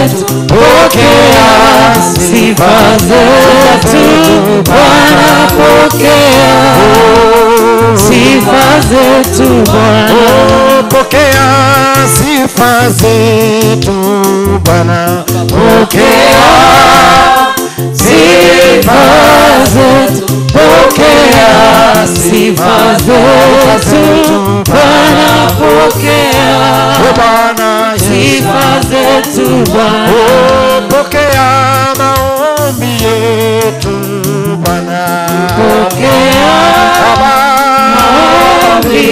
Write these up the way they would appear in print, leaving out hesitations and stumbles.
zetu, pokea sifa zetu Bwana, pokea sifa zetu Bwana, pokea sifa zetu Bwana, pokea sifa zetu, pokea sifa zetu Bwana, pokea sifa zetu Bwana, pokea maombi yetu Bwana, pokea maombi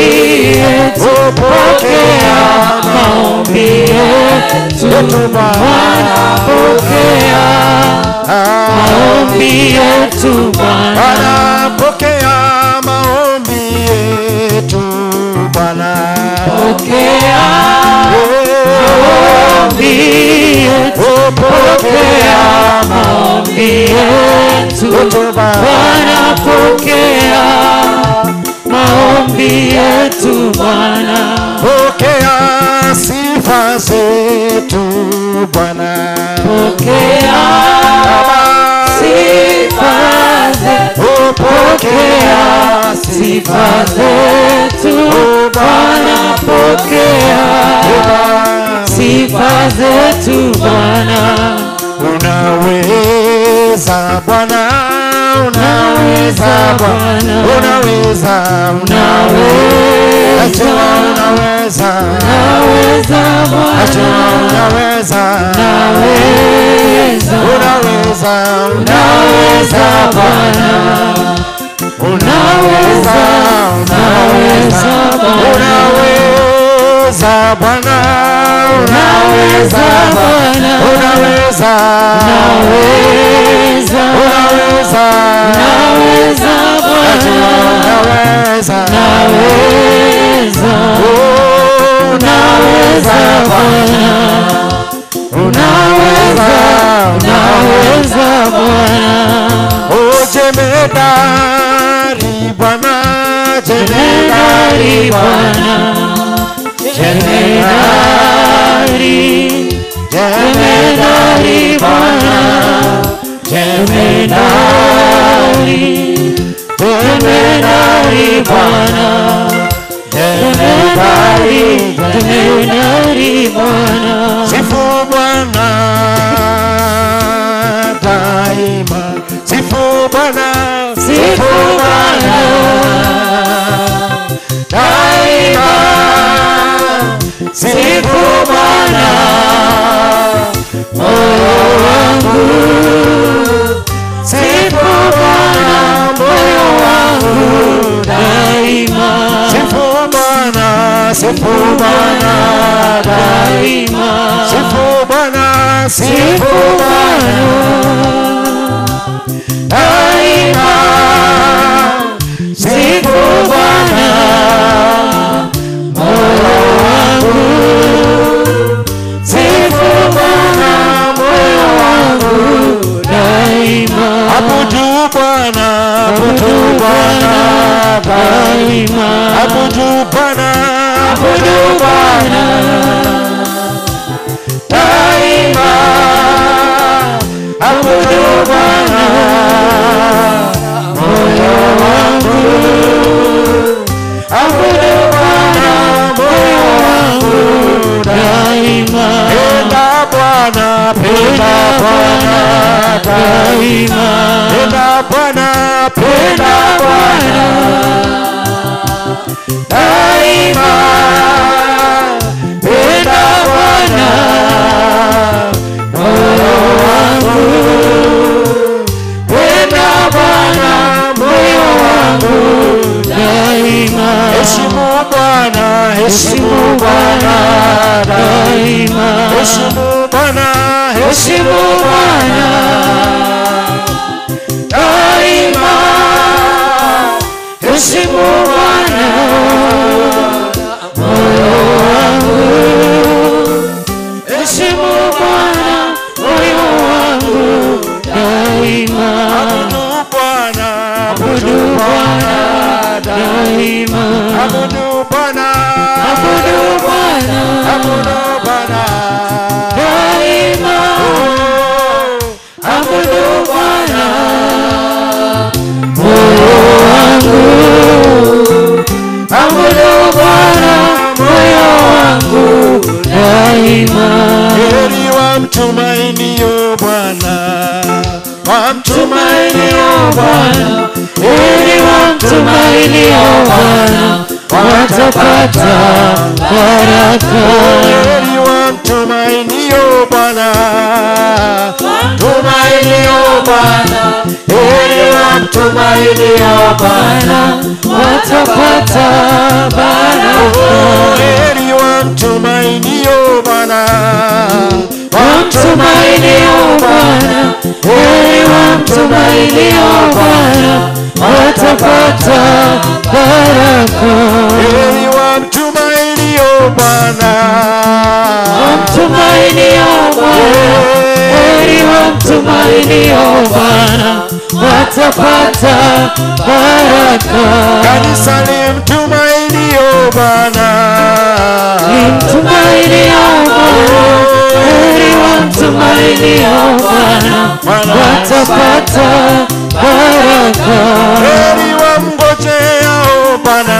yetu, pokea maombi yetu Bwana, pokea maombi yetu Bwana, pokea maombi yetu Bwana, pokea maombi yetu, pokea maombi yetu Bwana, pokea maombi yetu Bwana, pokea sifa zetu Bwana, pokea sifa zetu, pokea sifa zetu Bwana, pokea sifa zetu Bwana. Unaweza Bwana, unaweza Bwana, unaweza, unaweza, unaweza, unaweza Bwana, unaweza, unaweza, unaweza, unaweza Bwana, unaweza, unaweza Bwana, unaweza Bwana, unaweza Bwana, unaweza, unaweza, unaweza, unaweza Bwana, unaweza, unaweza, unaweza Bwana, unaweza, unaweza Bwana. O jemedari Bwana, jemedari Bwana, jemedari, jemedari Bwana, jemedari, jemedari Bwana, jemedari, jemedari Bwana. Sifu Bwana daima, sifu Bwana, sifu Bwana daima, sifu Bwana moyo wangu, sifu Bwana moyo wangu daima, sifu Bwana, sifu Bwana daima, sifu Bwana, sifu Bwana daima, sifu Bwana moyo wangu, sifu Bwana moyo wangu daima. Abudu Bwana, abudu Bwana daima, abudu Bwana, abudu Bwana daima, abudu Bwana moyo wangu, abudu Bwana moyo wangu daima. Penda Bwana, penda Bwana daima, penda Bwana, penda Bwana daima, penda Bwana moyo wangu, penda Bwana moyo wangu daima. Heshimu Bwana, heshimu Bwana daima, heshimu Bwana, heshimu Bwana daima, heshimu Bwana moyo wangu, heshimu Bwana moyo wangu daima. Abudu Bwana, abudu Bwana daima, abudu Bwana, abudu Bwana, abudu Bwana daima. wamtumainio Bwana, heri wamtumainio Bwana, watapata baraka. Heri wamtumainio Bwana, tumainio Bwana, heri wamtumainio Bwana, watapata baraka. Heri wamtumainio Bwana, wamtumainio Bwana, heri wamtumainio Bwana, watapata baraka. Heri wamtumainio Bwana, wamtumainio Bwana, heri wamtumainio Bwana, watapata baraka. Kanisa limtumainio Bwana, limtumainio Bwana, heri wamtumainio Bwana, watapata baraka. Heri wamngojeao Bwana,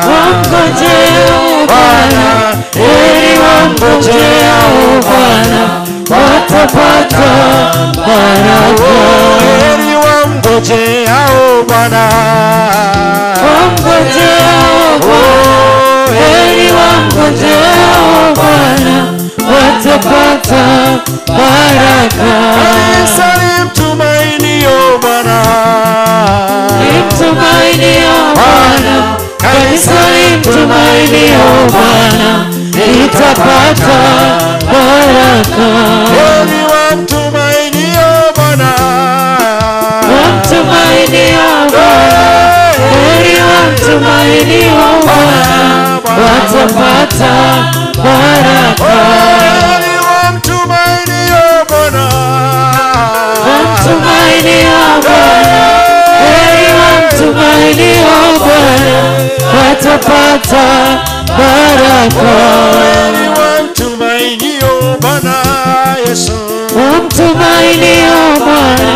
wamngojeao Bwana, heri wamngojeao Bwana, watapata baraka. Heri wamngojeao Bwana, wamngojeao Bwana, heri wamngojeao Bwana, watapata baraka. Kanisa limtumainio Bwana, limtumainio Bwana, kanisa limtumainio Bwana, litapata baraka. Heri wamtumainio Bwana, wamtumainio Bwana, heri wamtumainio Bwana, watapata baraka. Heri wamtumainio Bwana, wamtumainio Bwana, heri wamtumainio Bwana, watapata baraka. Heri wamtumainio Bwana Yesu, wamtumainio Bwana,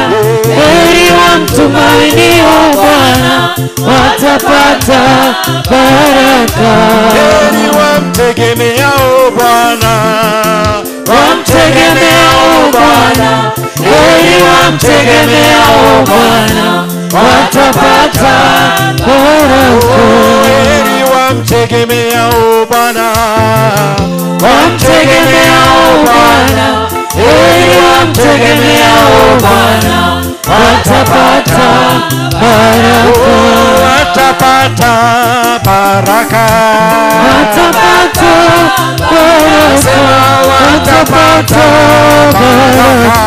heri wamtumainio Bwana, watapata baraka. Heri wamtegemeao Bwana, wamtegemeao Bwana, heri wamtegemeao Bwana, watapata baraka. Heri wamtegemeao Bwana, wamtegemeao Bwana, heri wamtegemeao Bwana, watapata baraka. Watapata baraka, watapata baraka, watapata baraka,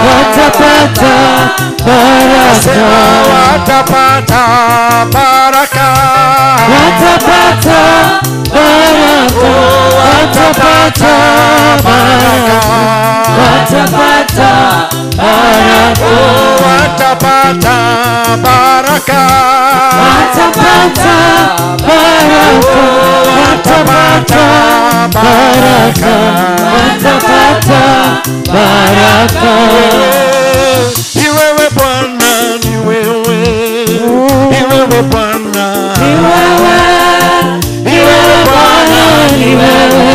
watapata baraka, watapata baraka, watapata baraka, watapata baraka, watapata baraka, watapata baraka, watapata baraka, watapata baraka, watapata baraka. Ni wewe Bwana, ni wewe, ni wewe Bwana, ni wewe, ni wewe Bwana, ni wewe,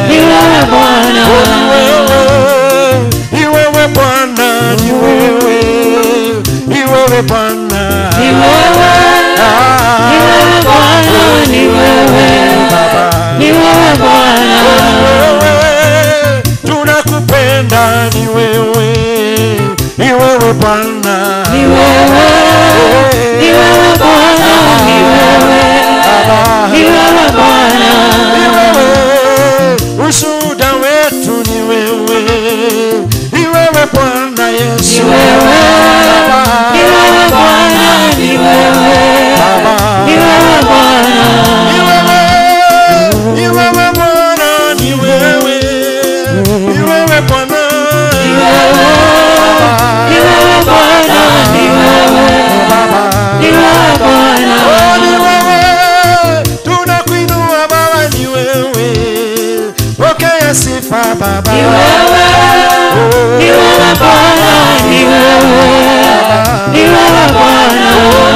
ni wewe Bwana, ni wewe Bwana, ni wewe, ni wewe Bwana, ni wewe, ni wewe Bwana, ni wewe, ni wewe Bwana, tunakupenda, ni wewe, ni wewe Bwana, ni wewe, ni wewe Bwana, ni wewe, ni wewe Bwana, ni wewe, ushuhuda wetu ni wewe, ni wewe Bwana Yesu, ni wewe, ni wewe Bwana, ni wewe, ni wewe Bwana, ni wewe, ni wewe Bwana, ni wewe, ni wewe Bwana, ni wewe, ni wewe Bwana, ni wewe, ni wewe Bwana, ni wewe, tunakuinua Baba, ni wewe, pokea sifa Baba, ni wewe, ni wewe Bwana, ni wewe, ni wewe Bwana,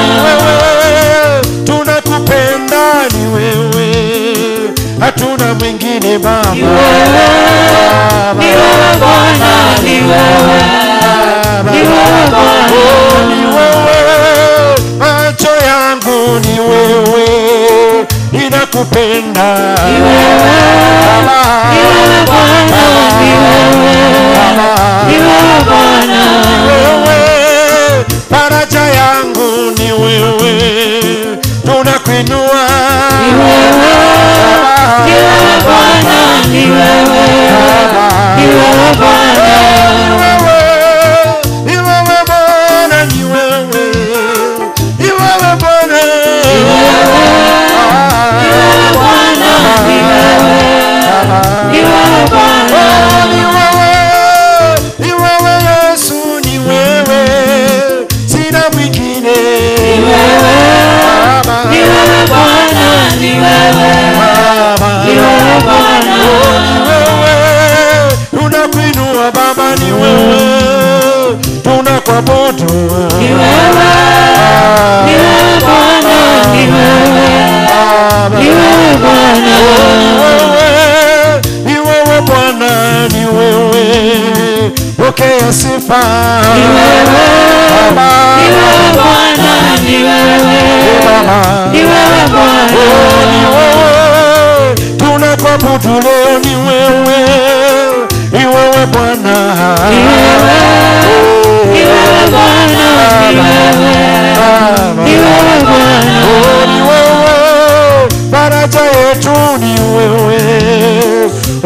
ni wewe, tunakupenda, ni wewe, hatuna mwingine Baba, ni wewe, ni wewe Bwana, ni wewe, wewe, ninakupenda. Ni wewe, ni wewe Bwana, ni wewe, ni wewe Bwana. Ni wewe, faraja yangu ni wewe, tunakuinua. Ni wewe, ni wewe Bwana, ni wewe, ni wewe Bwana. Ni wewe Bwana, ni wewe, ni wewe Bwana. Ni wewe, ni wewe Bwana, ni wewe, ni wewe Bwana. Ni wewe, ni wewe Yesu, ni wewe, sina mwingine. Ni wewe, ni wewe Bwana, ni wewe, ni wewe Bwana. Ni wewe, tunakuinua Baba, ni wewe, tunakuabudu. Ni wewe, ni wewe Bwana, ni wewe, ni wewe Bwana. Ni wewe, ni wewe Bwana, ni wewe, pokea sifa. Ni wewe, ni wewe Bwana, ni wewe, ni wewe Bwana. Ni wewe, tunakuabudu leo, ni wewe, ni wewe Bwana. Ni wewe, ni wewe Bwana, ni wewe, ni wewe Bwana. Ni wewe, faraja yetu ni wewe,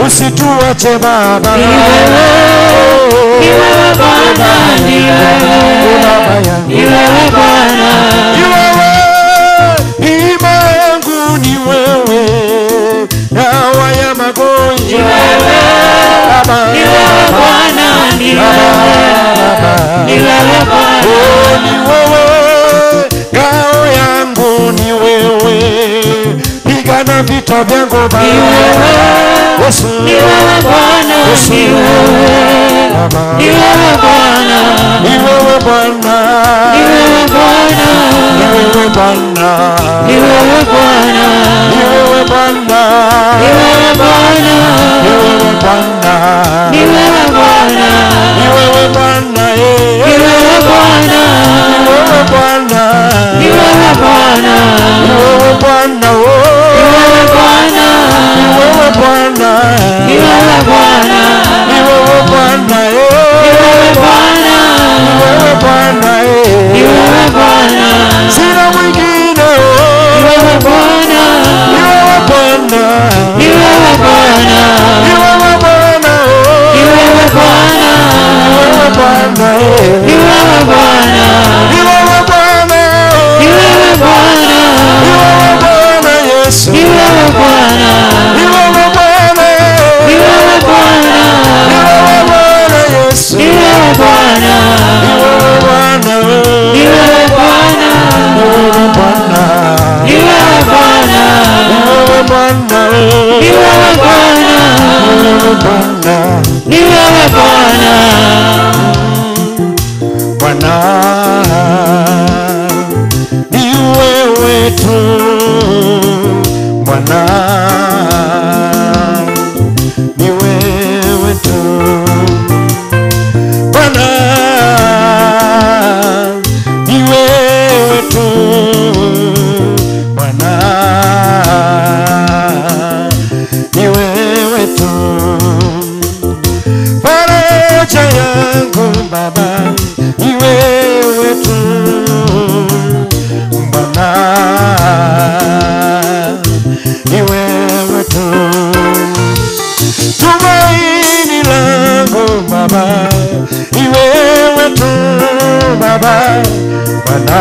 usituache Baba. Ni wewe, ni wewe Bwana, ni wewe, ni wewe Bwana. Ni wewe, hima yangu ni wewe, dawa ya magonjwa. Ni wewe, ni wewe Bwana, ni wewe, ni wewe Bwana. Ni wewe, ngao yangu ni wewe, pigana vita vyangu Baba. Ni wewe, ni wewe Bwana, ni wewe, ni wewe Bwana. Ni wewe Bwana, ni wewe Bwana, ni wewe Bwana, ni wewe Bwana, ni wewe Bwana, ni wewe Bwana, ni wewe Bwana, ni wewe Bwana, ni wewe Bwana, ni wewe Bwana, ni wewe Bwana, ni wewe Bwana, ni wewe Bwana, ni wewe Bwana, ni wewe Bwana, ni wewe Bwana, ni wewe Bwana, ni wewe Bwana, ni wewe Bwana, ni wewe Bwana. Sina mwingine, ni wewe Bwana, ni wewe Bwana, ni wewe Bwana, ni wewe Bwana, ni wewe Bwana, ni wewe Bwana, ni wewe Bwana, ni wewe Bwana, ni wewe Bwana, ni wewe Bwana Yesu, ni wewe Bwana, ni wewe Bwana, ni wewe Bwana, ni wewe Bwana Yesu, ni wewe Bwana, ni wewe Bwana, ni wewe Bwana, ni wewe Bwana, ni wewe Bwana, ni wewe Bwana, ni wewe Bwana, ni wewe Bwana, ni wewe Bwana. Bwana ni wewe tu, Bwana ni wewe tu, Bwana ni wewe tu, Bwana ni wewe tu, faraja yangu Baba ni wewe tu, Bwana ni wewe tu, tumaini langu Baba ni wewe tu Baba, Bwana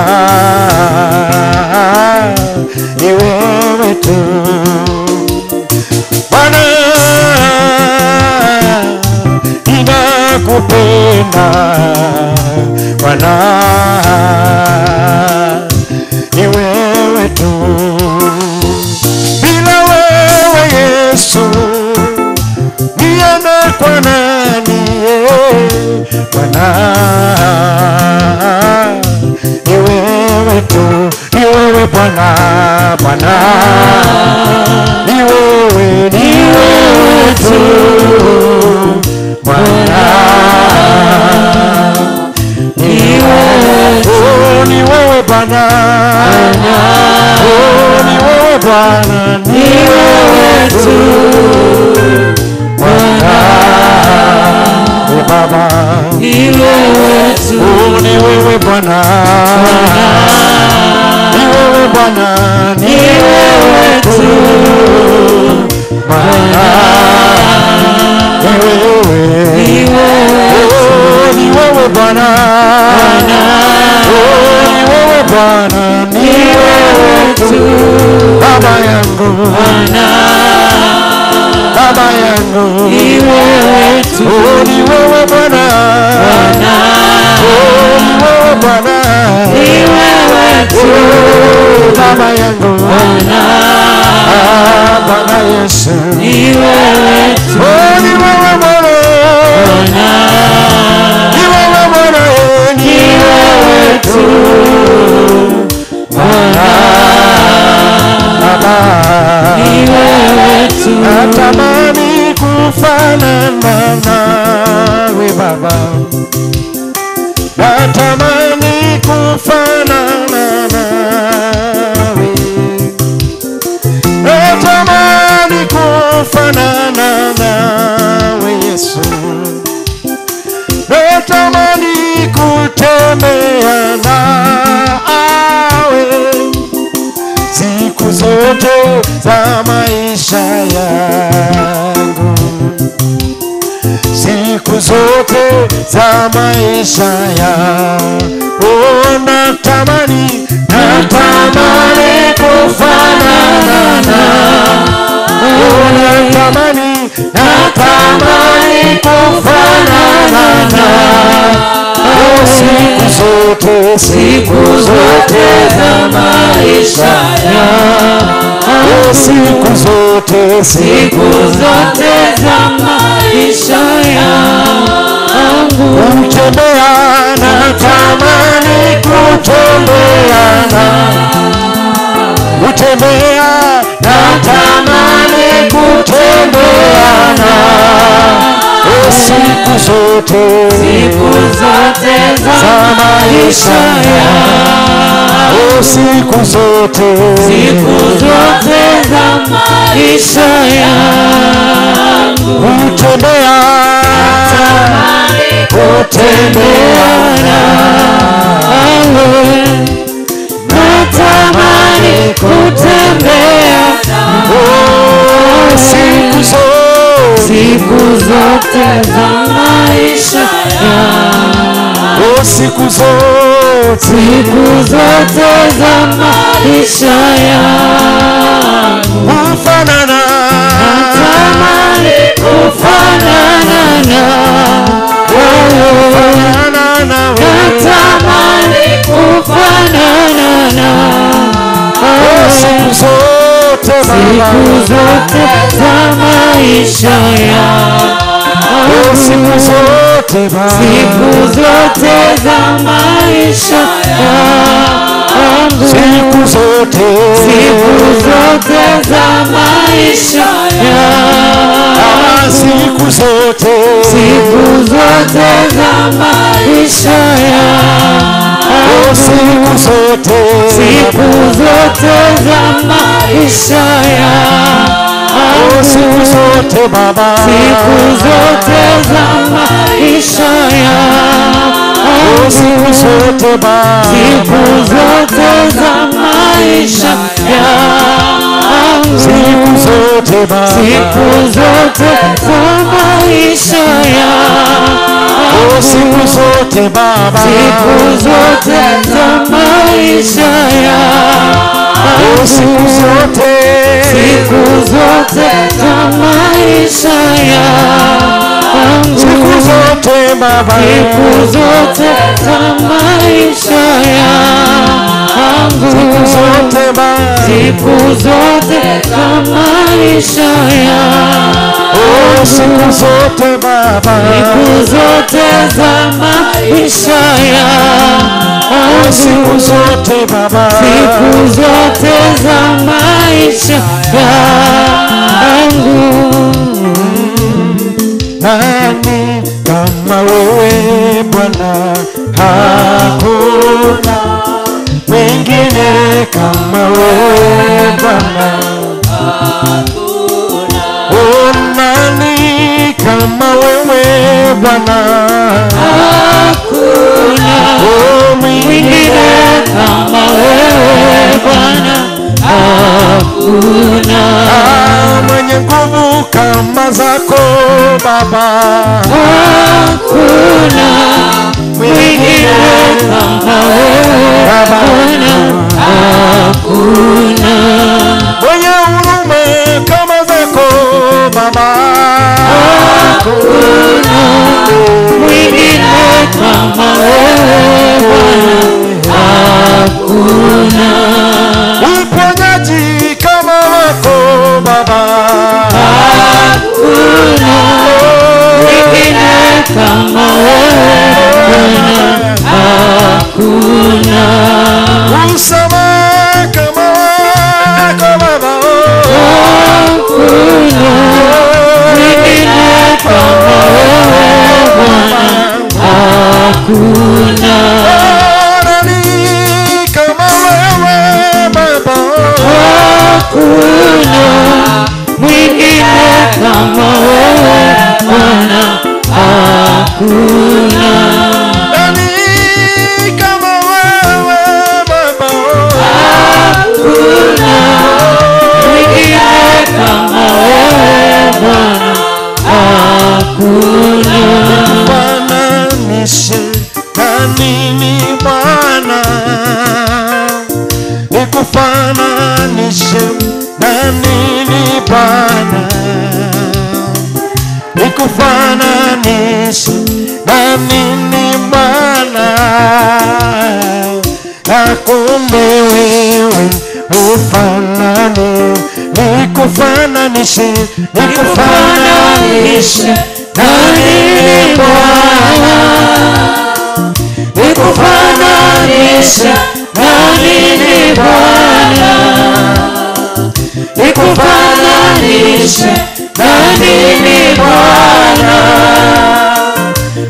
ni wewe tu, Bwana ninakupenda, Bwana ni wewe tu, bila wewe Yesu niende kwa nani? Bwana ni wewe tu, ni wewe Bwana, Bwana ni wewe, ni wewe tu Bwana ni wewe, ni wewe Bwana. Ni wewe tu. Oh, ni wewe Bwana. Ni wewe Bwana, Ni wewe tu Bwana. Ni wewe. Ni wewe Oh, ni wewe Bwana. Oh, ni wewe Bwana, ni Ni wewe tu Baba yangu, Bwana. Baba yangu. Ni wewe tu Oh, ni wewe Bwana. Bwana. Oh, ni wewe Bwana. Ni wewe tu Oh, Baba yangu. Bwana. Ah, Bwana Yesu. Ni wewe tu Oh, ni wewe Bwana. Bwana. Ni wewe Bwana, eh, Ni wewe tu Bwana. Baba. Ni wewe tu. Natamani kufanana nawe Baba, natamani kufanana nawe, natamani kufanana nawe Yesu, natamani kutembea nawe siku zote za maisha yangu, siku zote za maisha yangu. Oh, natamani, natamani kufanana nawe, natamani, natamani kufanana nawe siku zote, Siku zote za maisha yangu. Siku zote, Siku zote za maisha yangu. Kutembea, natamani kutembea na kutembea, natamani kutembea na siku zote, Siku zote za za maisha maisha yangu. Siku zote, Siku zote za maisha yangu. Kutembea, kutembea Nawe natamani kutembea Oh, siku zote, siku zote za maisha yangu. oh, siku zote, Siku zote za maisha yangu. Kufanana, Natamani kufanana nawe. kufanana nawe, Natamani kufanana oh, nawe. siku zote Baba, Siku zote za maisha oh, siku yangu. zote Baba, Siku zote za maisha yangu. siku zote, Siku zote za maisha Ah, yangu. siku zote, Siku zote za maisha oh, yangu. siku zote, Siku zote za maisha oh, siku yangu. zote Baba, Siku zote za maisha oh, siku yangu. zote Baba, Siku zote za maisha yangu. siku zote Baba, Siku zote za maisha oh, siku yangu. zote Baba, Siku zote za maisha oh, siku yangu. zote, Siku zote za maisha yangu. siku zote Baba, Siku zote za maisha yangu. siku zote Baba, Siku zote za maisha oh, siku yangu. zote Baba, Siku zote za maisha oh, siku yangu. zote Baba, Siku zote za maisha yangu. Nani kama wewe Bwana? Hakuna mwingine kama wewe Bwana. Oh, nani kama wewe Bwana? Hakuna mwingine kama wewe Bwana, hakuna mwenye nguvu kama zako Baba, hakuna mwingine kama wewe Bwana, hakuna mwenye huruma kama zako Baba, hakuna mwingine kama wewe Bwana, hakuna uponyaji kama wako Baba, hakuna mwingine kama wewe Bwana, hakuna msamaha kama wako Baba, hakuna mwingine kama wewe Bwana, hakuna nani kama wewe Baba, hakuna mwingine kama wewe Bwana, hakuna nani kama wewe Baba, hakuna mwingine kama wewe Bwana, hakuna. Nikufananishe na nini Bwana, nikufananishe na nini Bwana, nikufananishe na nini Bwana, na kumbe wewe ufanane. Nikufananishe, nikufananishe na nini Bwana, nikufananishe na nini Bwana, nikufananishe na nini Bwana,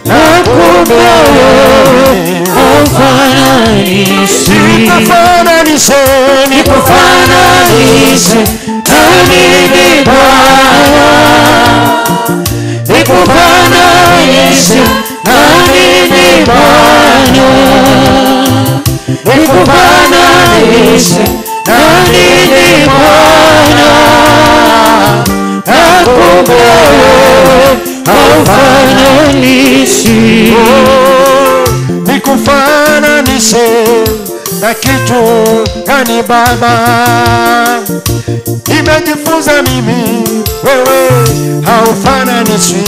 na kumbe wewe haufananishi. Nikufananishe, nikufananishe na nini Bwana, nikufananishe na nini Bwana, nikufananishe na nini Bwana, na kumbe wewe haufananishi. Nikufananishe na kitu gani Baba, nimejifunza mimi wewe haufananishi.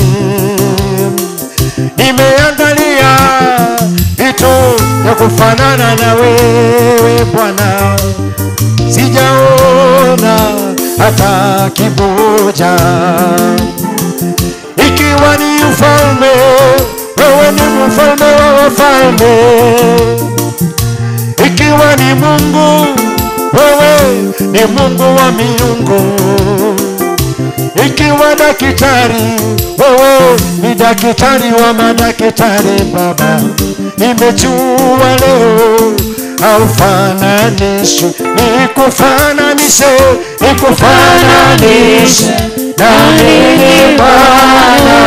Nimeangalia vitu ya kufanana na wewe Bwana, sijaona hata kimoja. Ikiwa ni ufalme, wewe ni mfalme wa wafalme. Ikiwa ni Mungu, wewe ni Mungu wa miungu. Ikiwa daktari, wewe ni daktari wa madaktari Baba. Nimejua leo haufananishi. Nikufananishe, nikufananishe na nini Bwana,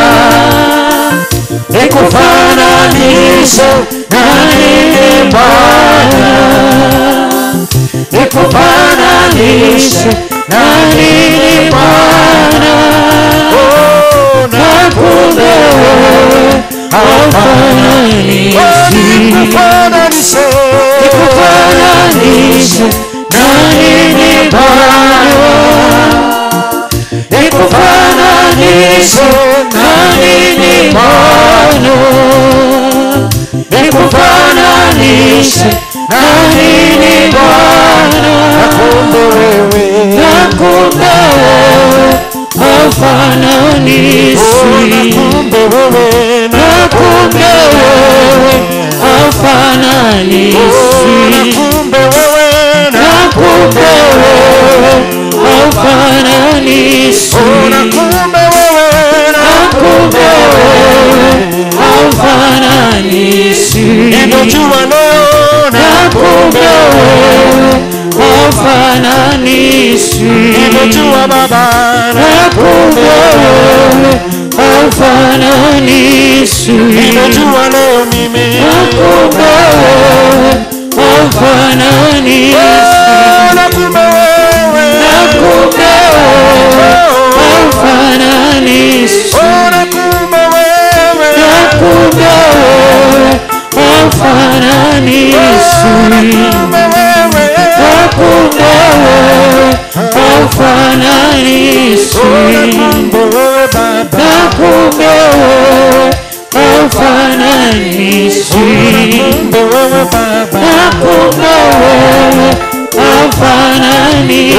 nikufananishe na nini Bwana, nikufananishe na nini Bwana, na kumbe wewe haufananishi. Nikufananishe, nikufananishe na nini Bwana, nikufananishe na nini Bwana, nikufananishe na nini Bwana, na kumbe wewe, na kumbe wewe haufananishi. Na kumbe wewe, na kumbe wewe haufananishi. Na kumbe wewe, na kumbe wewe haufananishi. Na kumbe wewe, na kumbe wewe haufananishi. Nimejua leo, na kumbe wewe haufananishi. Nimejua Baba, na kumbe wewe haufananishi. Nimejua leo mimi. Na kumbe wewe haufananishwi. Na kumbe wewe. Na kumbe wewe haufananishwi. Na kumbe wewe. Na kumbe wewe haufananishwi. Na kumbe wewe. Na kumbe wewe haufananishwi. Na kumbe wewe Baba. Na kumbe wewe haufananishwi. Na kumbe wewe Baba. Na kumbe wewe haufananishwi.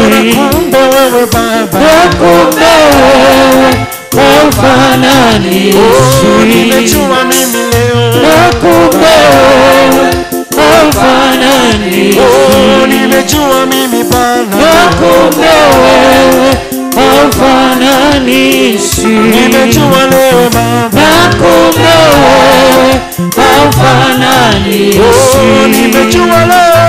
Na kumbe wewe Baba. Na kumbe wewe haufananishwi. Nimejua mimi leo. Na kumbe wewe haufananishwi. Nimejua mimi Bwana. Na kumbe wewe haufananishwi. Nimejua leo Baba. Na kumbe wewe haufananishwi. Nimejua leo.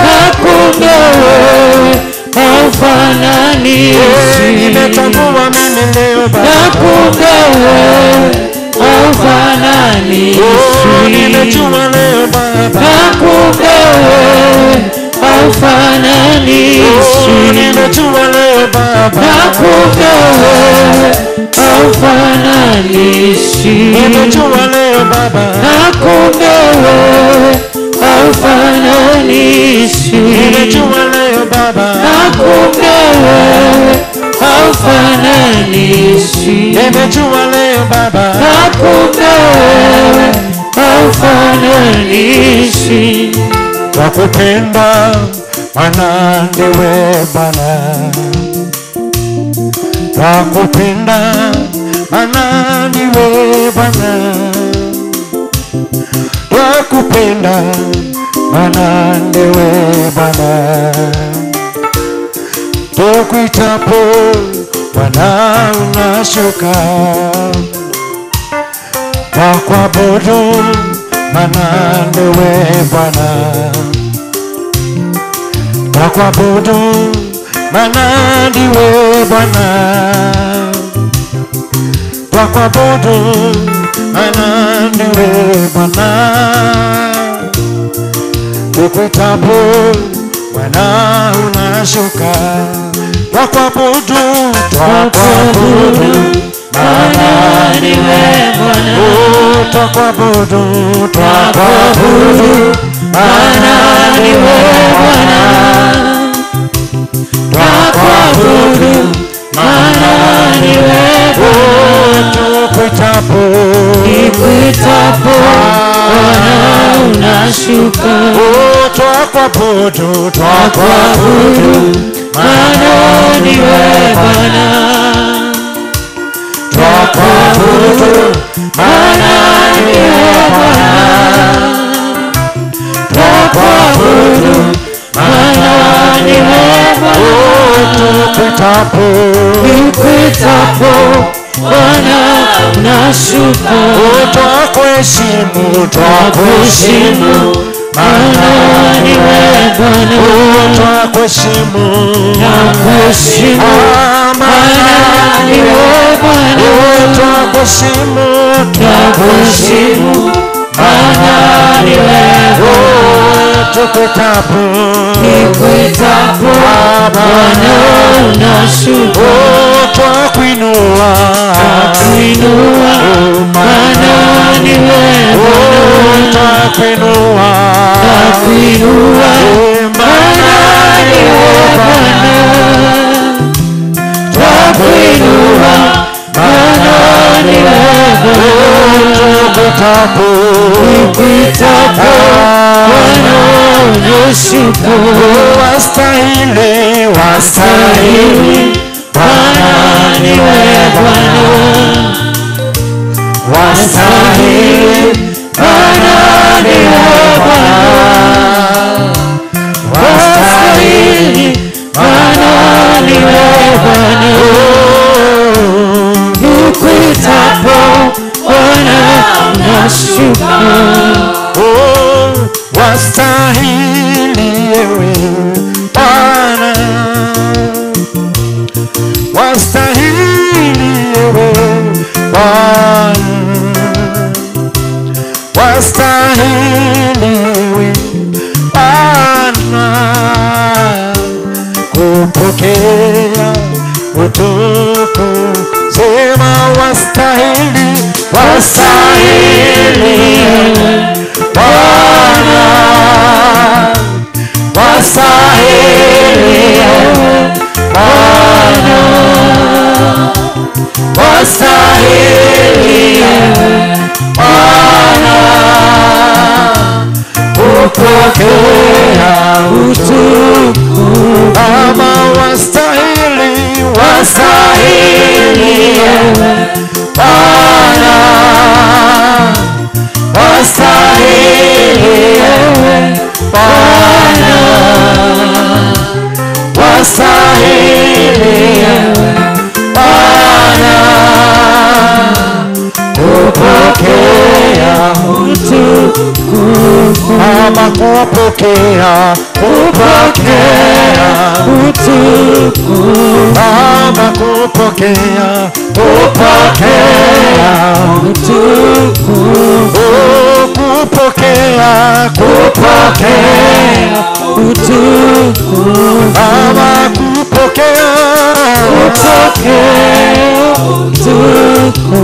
Na kumbe wewe haufananishwi. Nimetambua mimi leo Baba. Na kumbe wewe haufananishwi. Nimejua leo Baba. Na kumbe wewe haufananishwi. Nimejua leo Baba. Na kumbe wewe haufananishwi. Nimejua leo Baba. Na kumbe wewe haufananishwi. Nimejua leo Baba. Na kumbe wewe haufananishwi. Nimejua leo Baba. Na kumbe wewe haufananishwi. Twakupenda maana ndiwe Bwana. Twakupenda maana ndiwe Bwana. Twakupenda maana ndiwe Bwana. Tukuitapo Bwana unashuka. Twakuabudu maana ndiwe Bwana. Twakuabudu maana ndiwe Bwana. Twakuabudu maana ndiwe Bwana. Tukuitapo Bwana unashuka. Twakuabudu, twakuabudu maana ndiwe Bwana. Twakuabudu, twakuabudu maana ndiwe Bwana. Twakuabudu maana ndiwe Bwana. Tukuitapo, nikuitapo Bwana unashuka. Twakuabudu, twakuabudu maana ndiwe Bwana. Twakuabudu maana ndiwe Bwana. Twakuabudu maana ndiwe Bwana. Tukuitapo, nikuitapo Bwana unashuka. Twakuheshimu, twakuheshimu maana ndiwe Bwana. Twakuheshimu, twakuheshimu maana ndiwe Bwana. Twakuheshimu, twakuheshimu maana ndiwe Bwana. Tukuitapo, nikuitapo Bwana unashuka. Twakuinua, twakuinua maana ndiwe Bwana. Twakuinua, twakuinua maana ndiwe Bwana. Twakuinua maana ndiwe Bwana. Tukuitapo, nikuitapo Bwana unashuka. Wastahili, wastahili Bwana ndiwe Bwana. Wastahili Bwana ndiwe Bwana. Wastahili Bwana ndiwe Bwana. Nikuitapo Bwana unashuka. Wastahili ewe Bwana. Wastahili Bwana kupokea utukufu. Sema wastahili, wastahili Bwana, wastahili Bwana, wastahili Bwana kupokea utukufu. Baba wastahili, wastahili Bwana, wastahili Bwana, wastahili Bwana kupokea utukufu. Baba kupokea, kupokea utukufu. Baba kupokea, kupokea utukufu. Kupokea, kupokea utukufu. Baba kupokea, kupokea utukufu.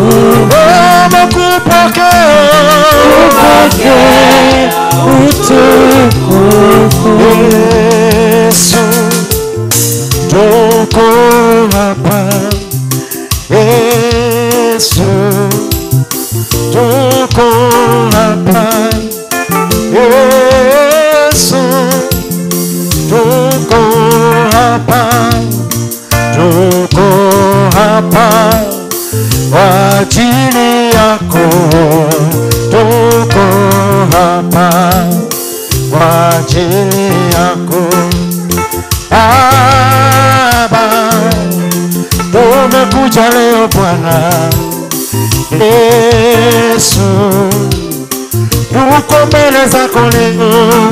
Baba kupokea, kupokea utukufu. Yesu tuko hapa, Yesu tuko hapa, Yesu tuko hapa, tuko hapa kwa ajili yako, tuko hapa kwa ajili yako. Baba tumekuja leo Bwana Yesu, tuko mbele zako leo.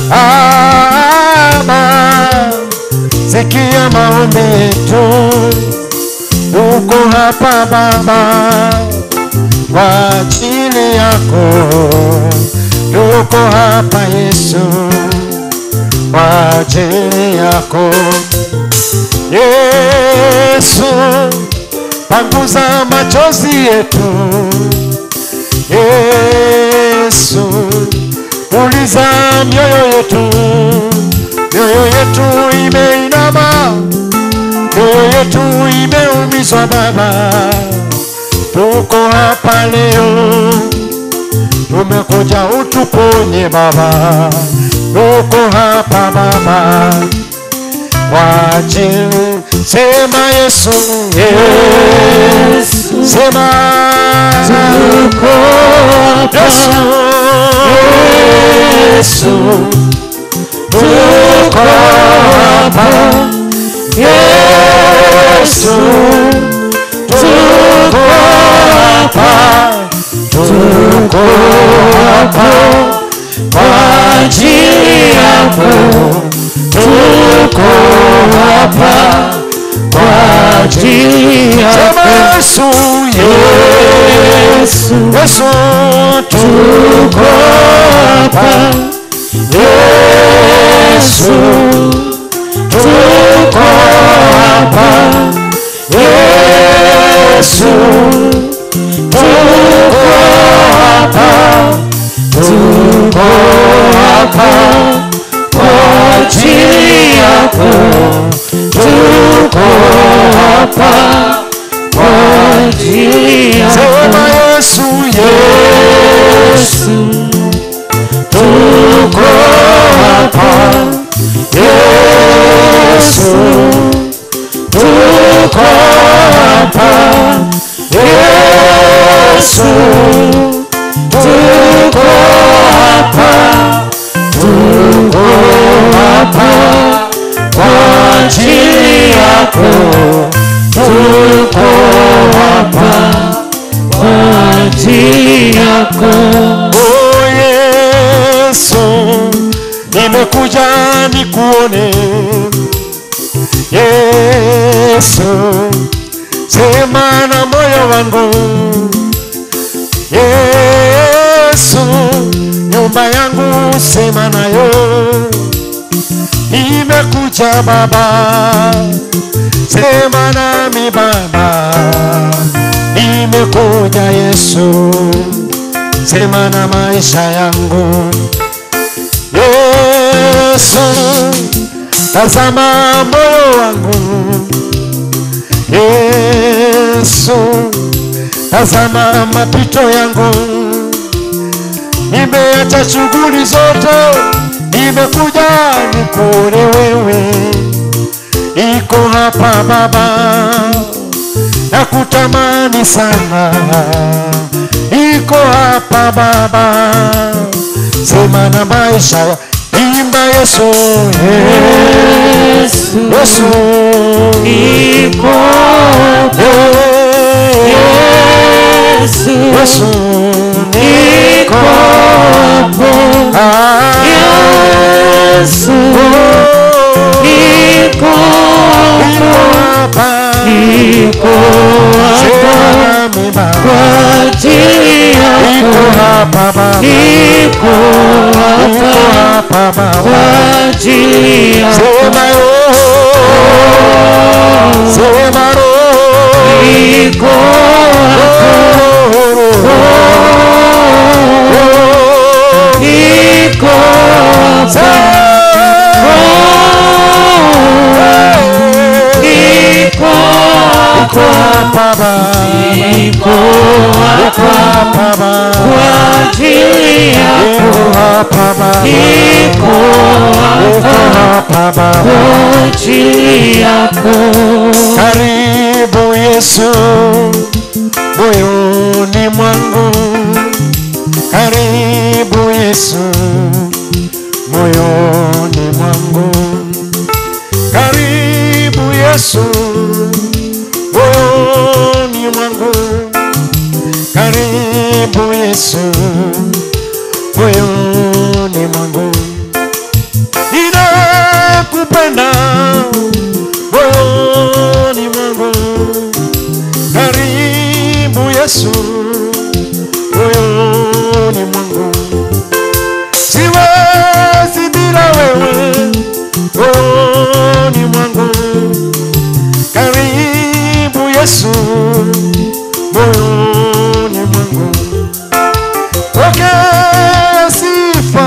Baba sikia maombi yetu, tuko hapa Baba kwa ajili yako, tuko hapa Yesu kwa ajili yako. Yesu panguza machozi yetu, Yesu uliza mioyo yetu, mioyo yetu imeinama, mioyo yetu imeumizwa Baba. Tuko hapa leo, tumekuja utuponye Baba, tuko hapa Baba kwa ajili. Sema Yesu, Yesu, sema tuko hapa, Yesu, Yesu tuko hapa, Yesu tuko hapa, tuko hapa kwa ajili yako, tuko hapa kwa ajili yako. Sema Yesu, Yesu, Yesu tuko hapa, Yesu tuko hapa, Yesu tuko hapa, tuko hapa kwa ajili yako, tuko hapa kwa ajili yako. Sema Yesu, Yesu tuko hapa, Yesu tuko hapa, Yesu tuko hapa, tuko hapa kwa ajili yako, tuko hapa kwa ajili yako. Oh Yesu, nimekuja nikuone Yesu, sema na moyo wangu Yesu, Nyumba yangu sema nayo, nimekuja Baba, sema nami Baba, nimekuja Yesu, sema na maisha yangu. Yesu, tazama moyo wangu. Yesu, tazama mapito yangu. Nimeacha shughuli zote, nimekuja nikuone wewe. Niko hapa Baba, nakutamani sana. Niko hapa Baba, sema na maisha. Imba Yesu, Yesu, Yesu, niko hapa. Yesu, Yesu, niko hapa. Yesu, niko hapa. Niko hapa kwa ajili yako. Niko hapa kwa ajili yako. Sema roho, sema roho, niko hapa. Niko hapa. Niko hapa. Niko hapa kwa ajili yako. Niko hapa kwa ajili yako. Karibu Yesu moyoni mwangu, karibu Yesu moyoni mwangu, karibu Yesu moyoni mwangu, karibu Yesu moyoni mwangu. Ninakupenda moyoni mwangu, karibu Yesu moyoni mwangu. Siwezi bila wewe moyoni mwangu, karibu Yesu moyoni mwangu. Pokea sifa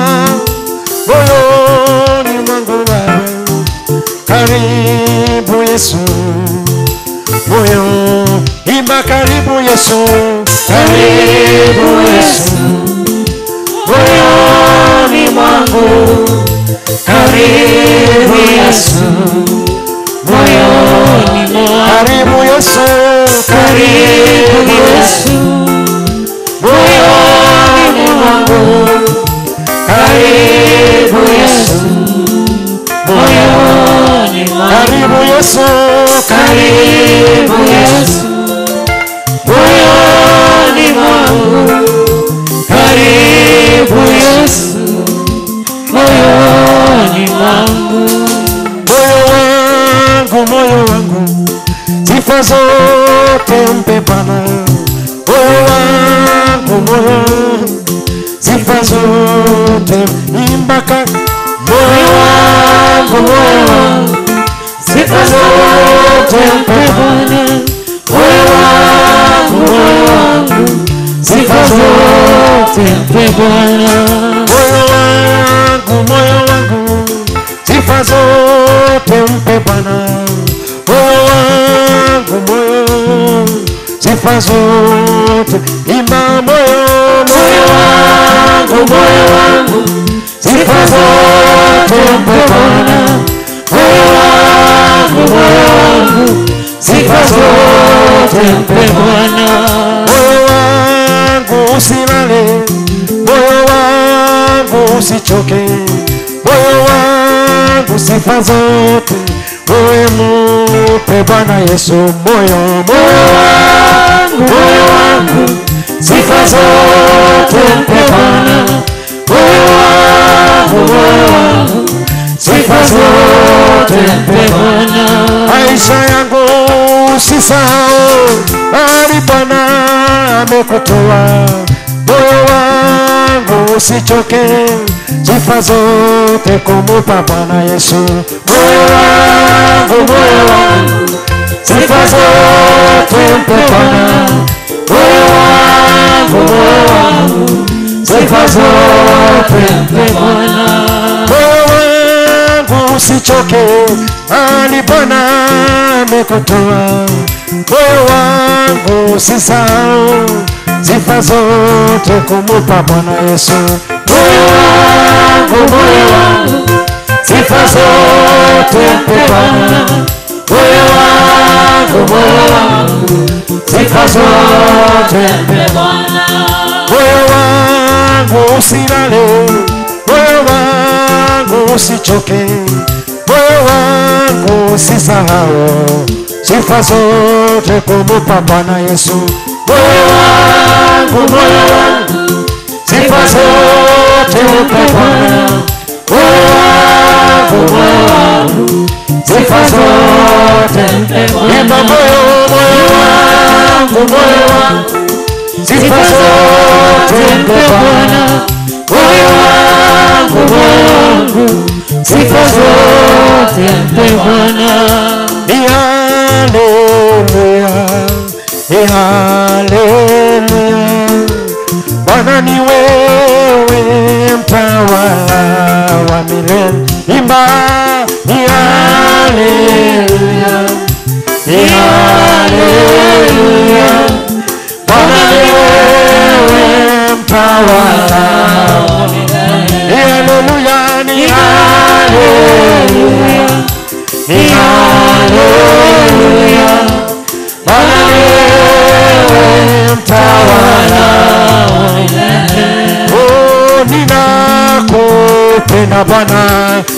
moyoni mwangu Baba, karibu Yesu moyo. Imba karibu Yesu, Karibu Yesu moyoni mwangu, karibu Yesu moyoni mwangu, karibu Yesu, karibu Yesu moyoni mwangu, karibu Yesu moyoni mwangu, karibu Yesu, karibu Yesu moyoni mwangu, karibu Yesu moyoni mwangu. Moyo wangu, moyo wangu, sifa zote mpe Bwana. Moyo wangu, moyo, sifa zote imba. Moyo wangu, moyo wangu, sifa zote mpe Bwana. Moyo wangu, moyo wangu, sifa zote mpe Bwana. Moyo wangu, moyo wangu, sifa zote mpe Bwana. Moyo wangu, moyo, sifa zote imba. Moyo, Moyo wangu, moyo wangu, sifa zote mpe Bwana. Moyo wangu, moyo wangu, sifa zote mpe Bwana. Moyo wangu usilale, moyo wangu usichoke, moyo wangu sifa zote wewe mupe Bwana Yesu. Moyo, Moyo wangu, moyo wangu, sifa zote mpe Bwana. Moyo wangu, moyo wangu, sifa zote mpe Bwana. Maisha yangu usisahau, bali Bwana amekutoa. Moyo wangu usichoke, sifa zote kumupa Bwana Yesu. Moyo wangu, moyo wangu, sifa zote mpe Bwana. Moyo wangu, moyo wangu, sifa zote mpe Bwana. Moyo wangu usichoke, ali Bwana amekutoa. Moyo wangu usisahau, sifa zote kumupa Bwana Yesu. Moyo wangu, moyo wangu, sifa zote mpe Bwana. Moyo wangu, moyo wangu, sifa zote mpe Bwana. Moyo wangu usilale, moyo wangu usichoke, moyo wangu usisahau, sifa zote kumupa Bwana Yesu. Moyo wangu, moyo wangu, sifa zote mpe Bwana. Moyo wangu, moyo wangu, sifa zote mpe Bwana. Imba moyo, moyo wangu, moyo wangu, sifa zote mpe Bwana. Moyo wangu, moyo wangu, sifa zote mpe Bwana. Haleluya, haleluya, Bwana ni wewe mtawala wa milele. Imba haleluya, haleluya, Bwana ni wewe mtawala wa milele. Haleluya, ni haleluya, ni haleluya, Bwana ni wewe mtawala wa milele. Oh, ninakupenda Bwana,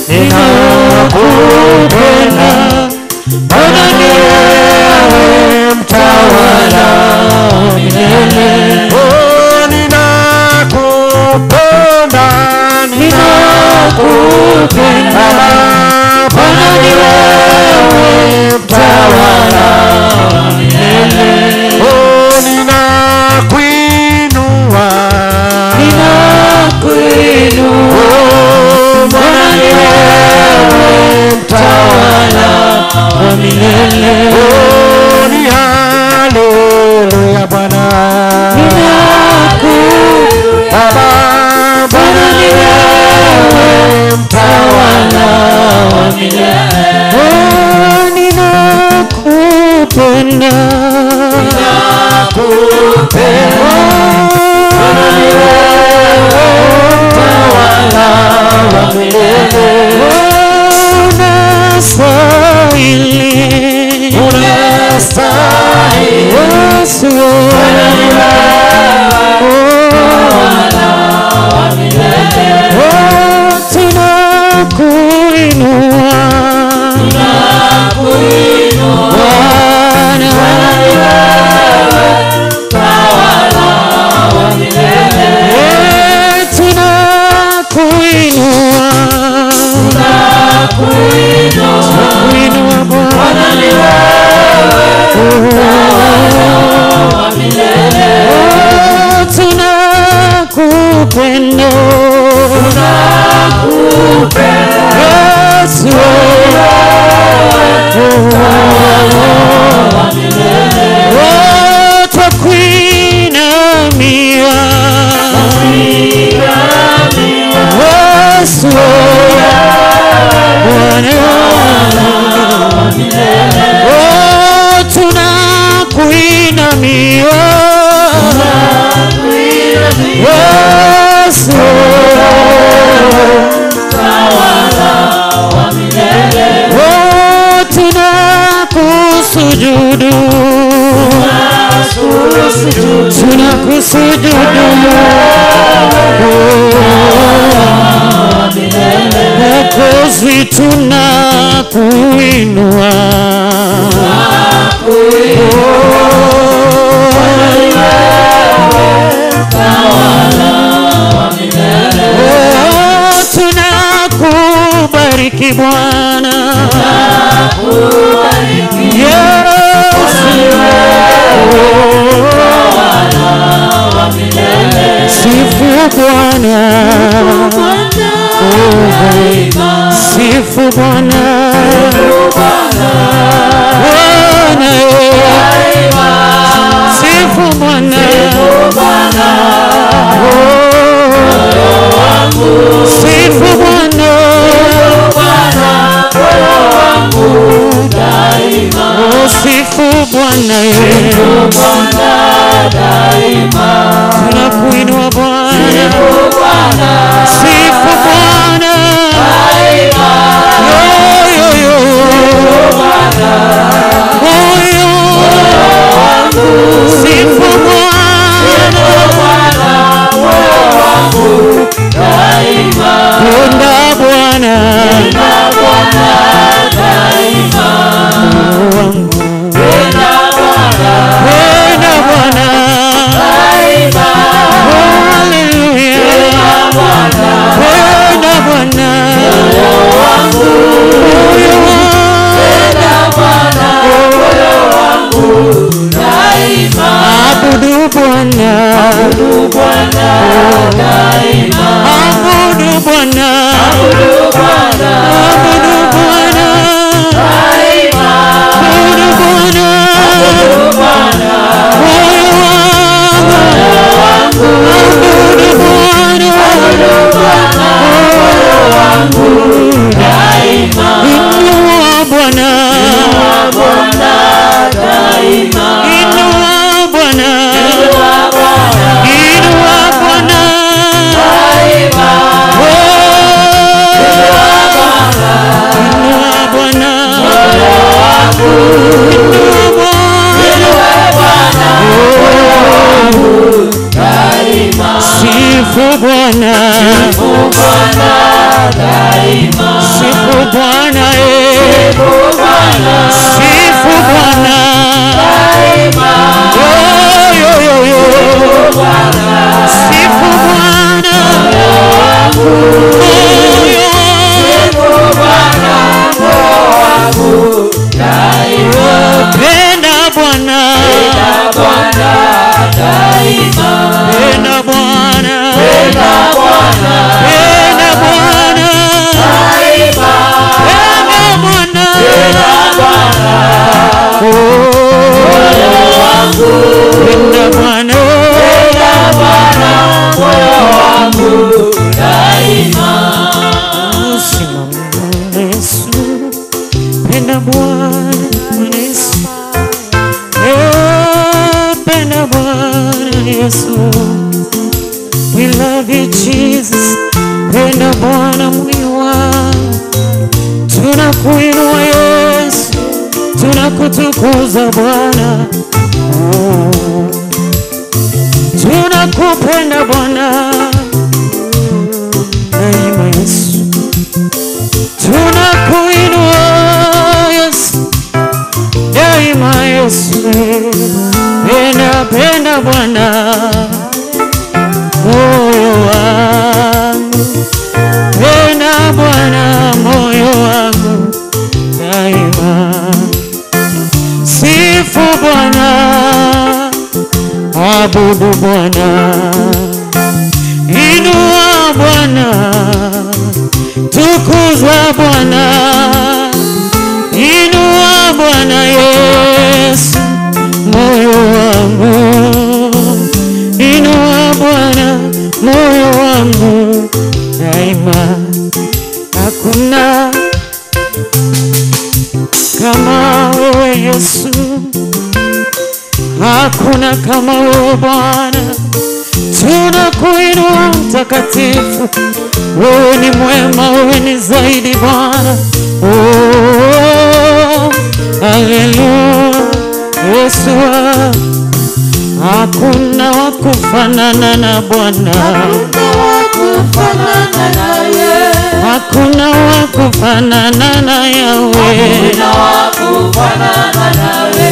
ninakupenda Bwana ni wewe mtawala wa milele. Oh, ninakupenda, ninakupenda Bwana ni wewe mtawala wa milele. Oh, ninakuinua, ninakuinua, oh, Bwana ni wewe mtawala wa milele. Oh, ni haleluya Bwana, ninakuinua Baba, Bwana ni wewe mtawala wa milele. Oh, ninakupenda, ninakupenda Bwana ni wewe mtawala wa milele. Unastahili, unastahili Yesu, Bwana ni wewe mtawala wa milele. Oh, tunakuinua, tunakuinua Bwana, Bwana ni wewe mtawala wa milele. Eh, tunakuinua, tunakuinua, tunakuinua Bwana Bwana. ni wewe mtawala wa milele. Oh, tunakupenda, tunakupenda Yesu, mtawala wa milele. Oh, twakuinamia, Twakuinamia Yesu, Bwana wa milele. Oh, tunakuinamia, Tunakuinamia Yesu, mtawala wa milele. Oh, tunakusujudu, Tunakusujudu tunakusujudu, wa milele. Mwokozi, tunakuinua, Oh, tunakubariki Bwana, Yesu, Sifu Bwana. Sifu Bwana, Bwana, sifu Bwana, sifu Bwana, sifu Bwana, tunakuinua Bwana, sifu Bwana, sifu Bwana, penda Bwana, penda Bwana, haleluya, penda Bwana, moyo wangu, abudu Bwana, abudu Bwana daima, abudu Bwana, abudu Bwana, abudu Bwana daima, abudu Bwana, abudu Bwana, moyo wangu, abudu Bwana, abudu Bwana, moyo wangu daima, inua Bwana, inua Bwana daima, inua Bwana, inua Bwana, inua Bwana daima, inua Bwana, moyo wangu, inua Bwana, moyo wangu daima, sifu Bwana, sifu Bwana daima, sifu Bwana, sifu Bwana, sifu Bwana daima, sifu Bwana, moyo wangu, sifu Bwana, moyo wangu daima, penda Bwana, penda Bwana daima, penda Bwana, penda Bwana, penda Bwana daima, penda Bwana, penda Bwana, moyo wangu, penda Bwana, penda Bwana, moyo wangu daima, simama Yesu, penda Bwana Yesu, penda Bwana Yesu, we love you Jesus, penda Bwana moyo wangu, tunakuinua Yesu, tunakutukuza Bwana, tunakupenda Bwana daima Yesu, tunakuinua Yesu daima Yesu, penda penda Bwana moyo wangu, penda Bwana moyo wangu daima, sifu Bwana, abudu Bwana, inua Bwana, tukuza Bwana, inua Bwana Yesu moyo wangu, inua Bwana moyo wangu daima, hakuna kama wewe Yesu, hakuna kama wewe Bwana, tunakuinua mtakatifu, wewe ni mwema, wewe ni zaidi Bwana, oh, haleluya Yesu, hakuna wa kufanana na Bwana, hakuna wa kufanana naye, hakuna wa kufanana na Yahweh, hakuna wa kufanana nawe,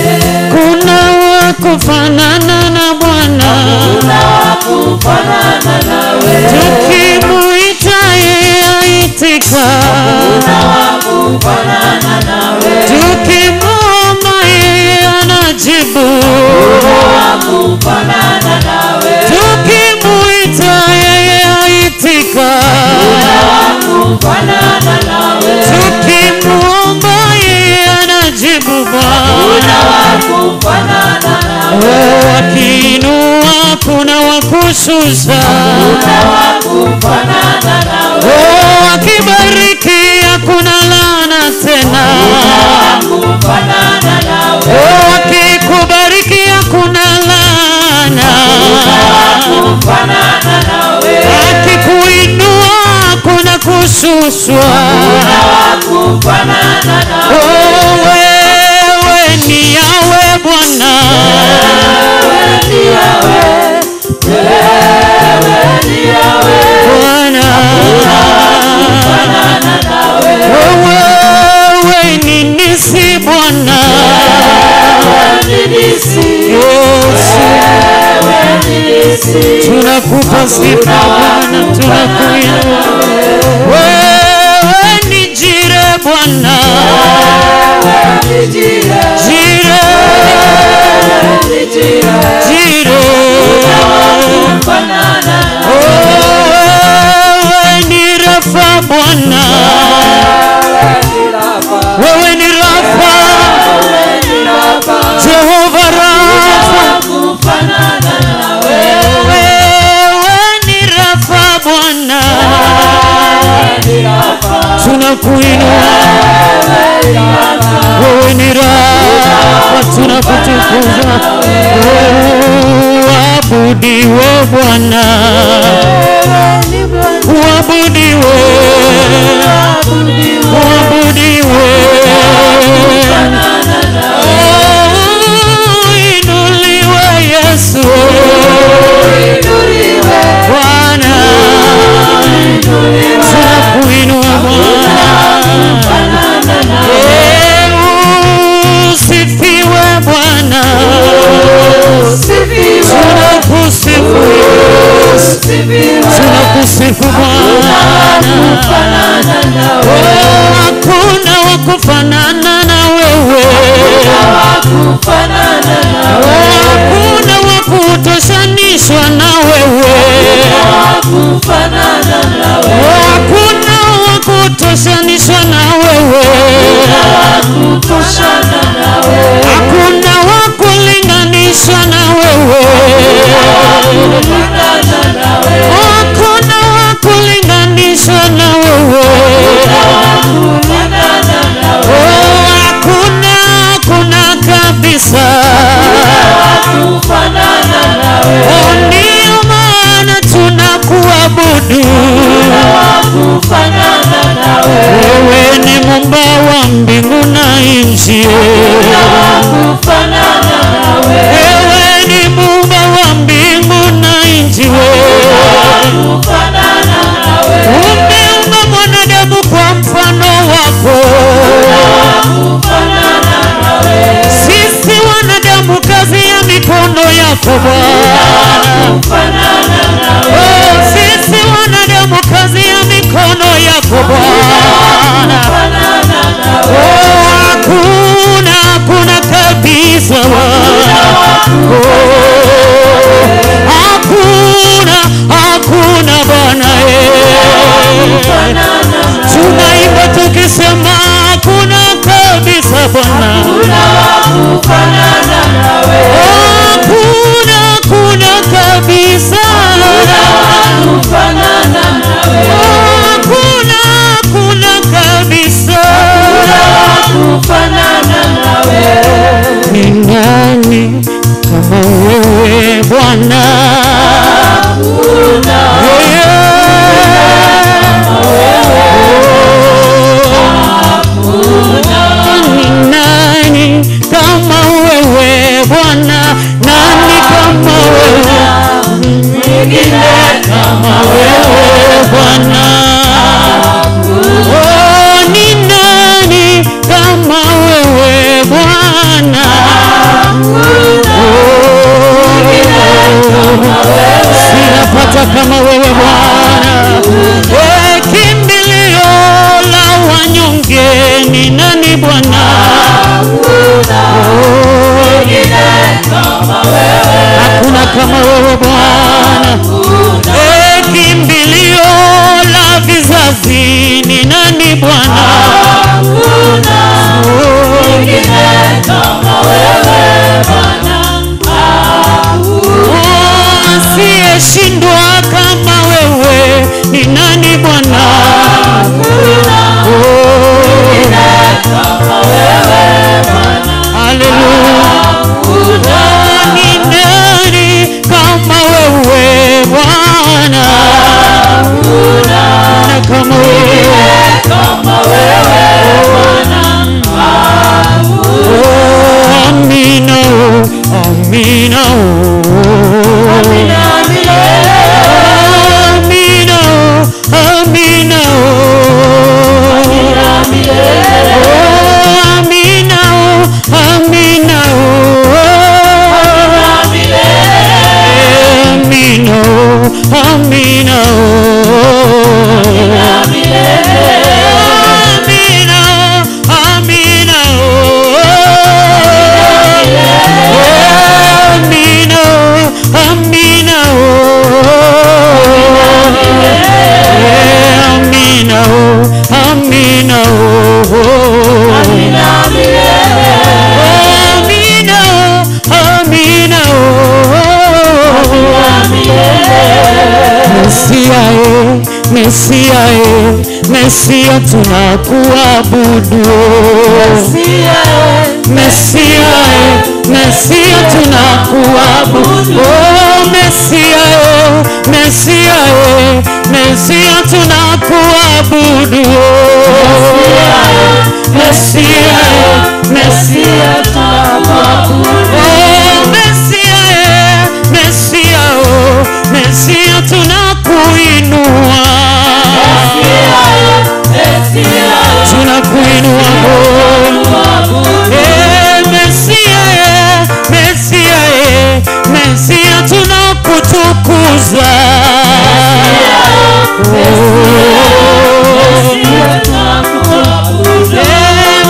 kuna wa kufanana na Bwana, hakuna wa kufanana nawe, tukimuita yeye aitika, hakuna wa kufanana nawe, tukimuomba yeye anajibu, hakuna wa kufanana nawe, tukimuita yeye aitika, hakuna wa kufanana nawe, tuki Wakiinua kuna wakushusha, Hakuna wa kufanana nawe. Wakibariki hakuna laana tena, Hakuna wa kufanana nawe. Wakikubariki hakuna laana, Hakuna wa kufanana nawe. Akikuinua hakuna kushushwa, Hakuna wa kufanana nawe. Wewe ni Yahweh Bwana, Wewe ni Yahweh, wewe ni Yahweh. Bwana. Hakuna wa kufanana nawe. Wewe ni Nisi Bwana, Wewe ni Nisi, Yesu. wewe ni Nisi. Tunakupa sifa Bwana, tunakuinua. Wewe ni Jire Bwana, Wewe ni Jire, Jire, wewe ni Jire. Jire. Kufanana nawe. Wewe ni Rafa Bwana, Wewe ni Rafa, wewe ni Rafa, wewe ni Rafa. Jehova Rafa. Kufanana nawe. Wewe ni Rafa Bwana, Wewe ni Rafa, tunakuinua. wewe ni Rafa. Wewe ni Rafa, tunakutukuza. Uabudiwe Bwana, uabudiwe, uabudiwe. Uinuliwe Yesu Bwana, tunakuinua Bwana. Usifiwe Bwana, tunakusifu Yesu, tunakusifu Bwana. Hakuna wa kufanana na wewe, hakuna wa kutoshanishwa na wewe, hakuna wa kutoshanishwa na wewe, hakuna wa kulinganishwa na wewe, hakuna wa kulinganishwa na wewe. Hakuna, hakuna kabisa. Ndio maana tunakuabudu. Wewe ni Muumba wa mbingu na nchi. Wewe ni Muumba wa mbingu na nchi. Umeumba mwanadamu kwa mfano wako. Sisi wanadamu kazi ya mikono yako Bwana. Sisi wanadamu kazi ya mikono yako Bwana. Hakuna, hakuna kabisa Bwana. Hakuna, hakuna Bwana. Tunaimba tukisema hakuna kabisa Bwana. Hakuna, hakuna kabisa. Hakuna, hakuna kabisa. Ni nani kama wewe Bwana? Ni nani kama wewe Bwana? Nani kama wewe? Mwingine kama wewe Bwana. Oh, ni nani kama wewe Bwana? Sinapata kama wewe Bwana. Kimbilio la wanyonge ni nani Bwana? Hakuna kama wewe Bwana. Kimbilio la vizazi ni nani Bwana? Hakuna mwingine kama wewe Bwana. Mesia, Mesia, Mesia tunakuabudu. Mesia, Mesia, Mesia tunakuabudu. Oh Mesia, Mesia, Mesia tunakuabudu. Mesia, Mesia tunakuabudu. Oh Mesia, Mesia, oh Mesia tunakuinua. Mesia, Mesia tunakuinua. Eh Mesia, Mesia, Mesia tunakutukuza. Mesia, tunakuabudu.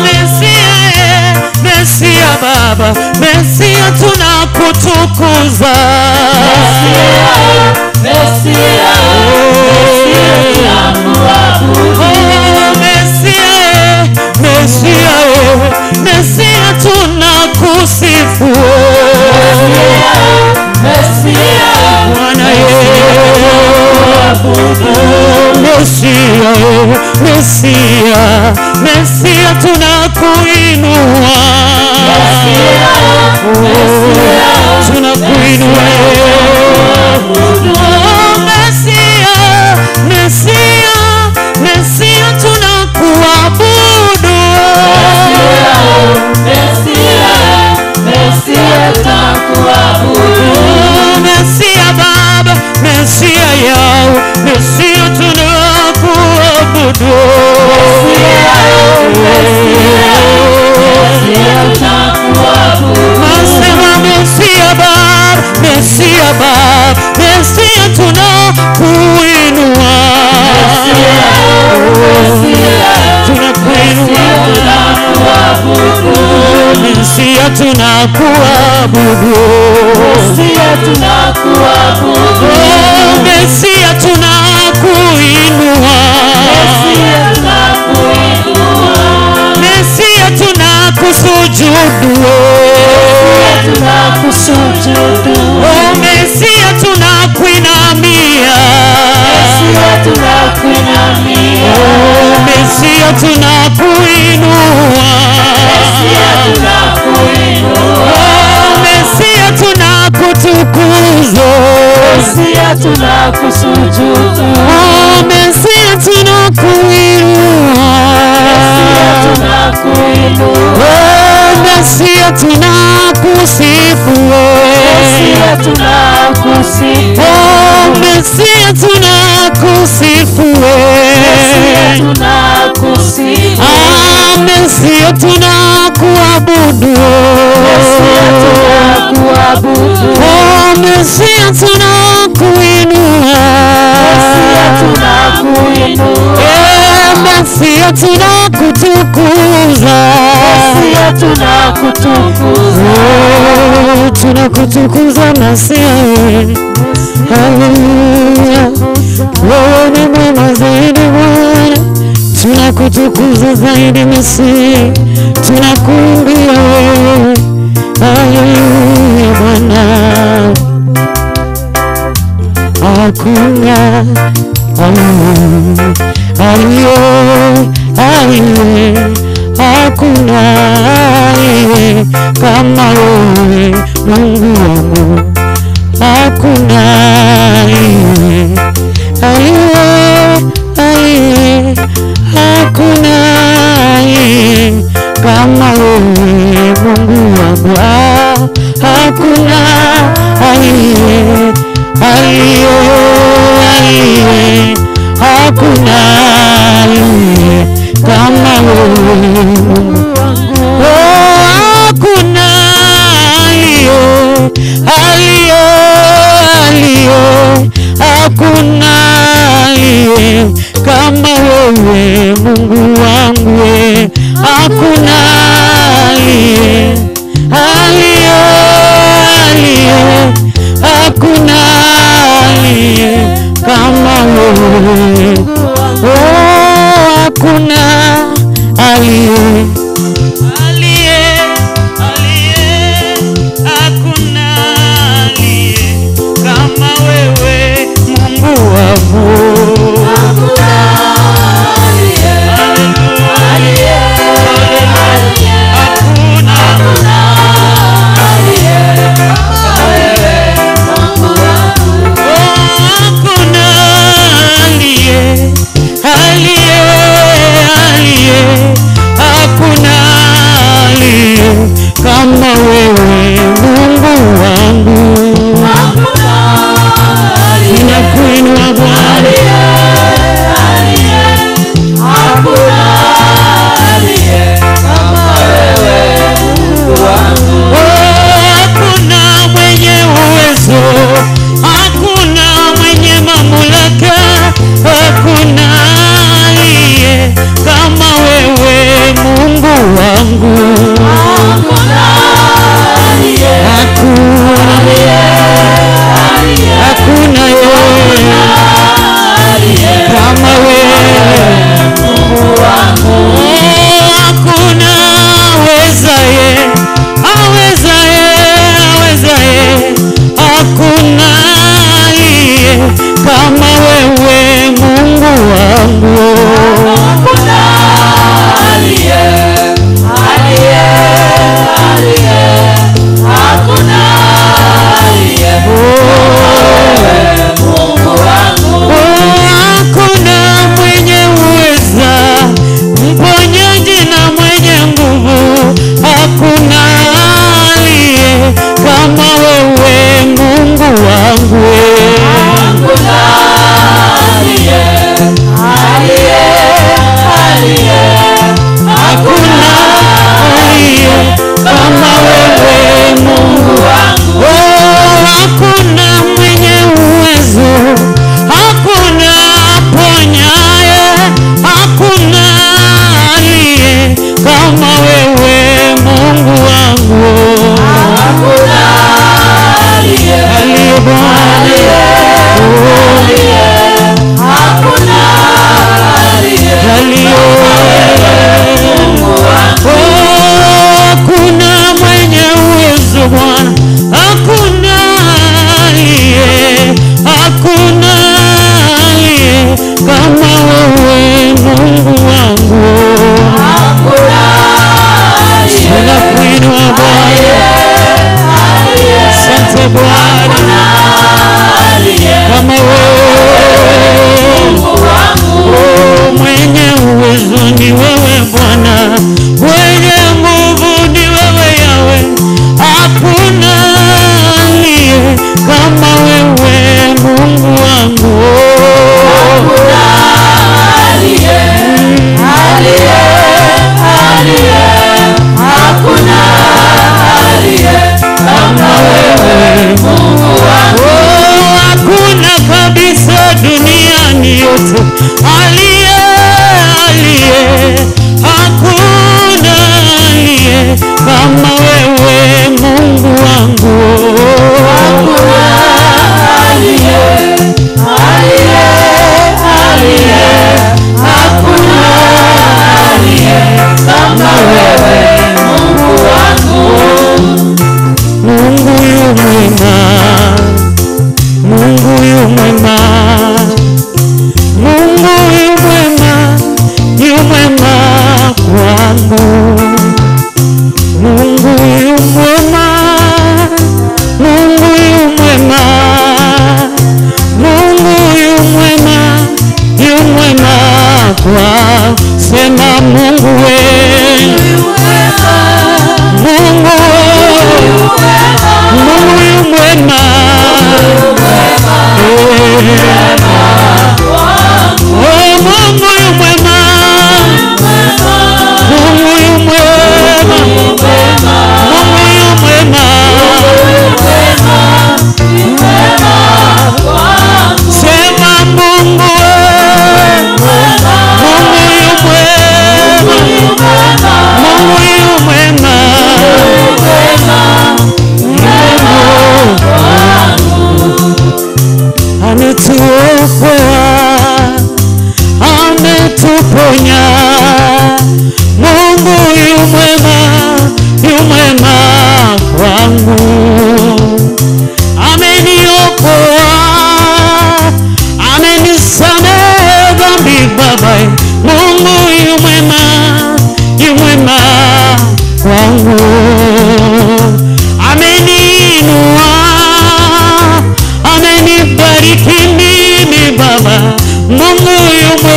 Mesia, Mesia Baba, Mesia tunakutukuza. Mesia, Mesia, Mesia tunakuabudu. Oh Mesia, Mesia, Mesia tunakusifu. Mesia, Mesia, Bwana yetu. Mesia, Mesia, Mesia tunakuinua. Mesia, Mesia tunakuinua. Oh Mesia, Mesia, Mesia tunakuabudu. Mesia, Mesia tunakuabudu. Mesia Baba, Mesia Yahweh, Mesia tunakuabudu. Mesia, Mesia, Mesia tunakuabudu. Nasema Mesia Baba, Mesia Baba, Mesia tunakuinua. Mesia, Mesia tunakuinua. Mesia tunakuabudu. Mesia tunakuabudu. Mesia tunakuinua. Mesia tunakuinua. Mesia tunakusujudu. Mesia tunakusujudu. Oh Mesia tunakuinamia. Mesia tunakuinamia. Oh Mesia tunakuinua. Mesia tunakuinua. Oh Mesia tunakutukuza. Mesia tunakusujudu. Oh Mesia tunakuinua. Mesia tunakuinua. Oh Mesia tunakusifu. Mesia tunakusifu. Oh Mesia tunakusifu. Mesia tunakusifu. Ah Mesia tunakuabudu. Mesia tunakuabudu. Oh Mesia tunakuinua. Mesia tunakuinua. Eh Mesia tunakutukuza. Mesia tunakutukuza. Oh tunakutukuza Mesia. Haleluya. Wewe ni mwema zaidi Bwana. Tunakutukuza zaidi Mesia. Tunakuimbia wewe. Haleluya Bwana. Hakuna aliye, aliye, hakuna aliye kama wewe Mungu wangu. Hakuna aliye, aliye, aliye, hakuna aliye kama wewe Mungu wangu. Hakuna aliye, aliye, aliye, hakuna aliye kama wewe Mungu wangu. Oh, hakuna aliye, aliye, aliye, hakuna aliye kama wewe Mungu wangu. Hakuna aliye, aliye, aliye, hakuna aliye kama wewe. Oh, hakuna aliye, aliye, aliye, hakuna aliye kama wewe Mungu wangu.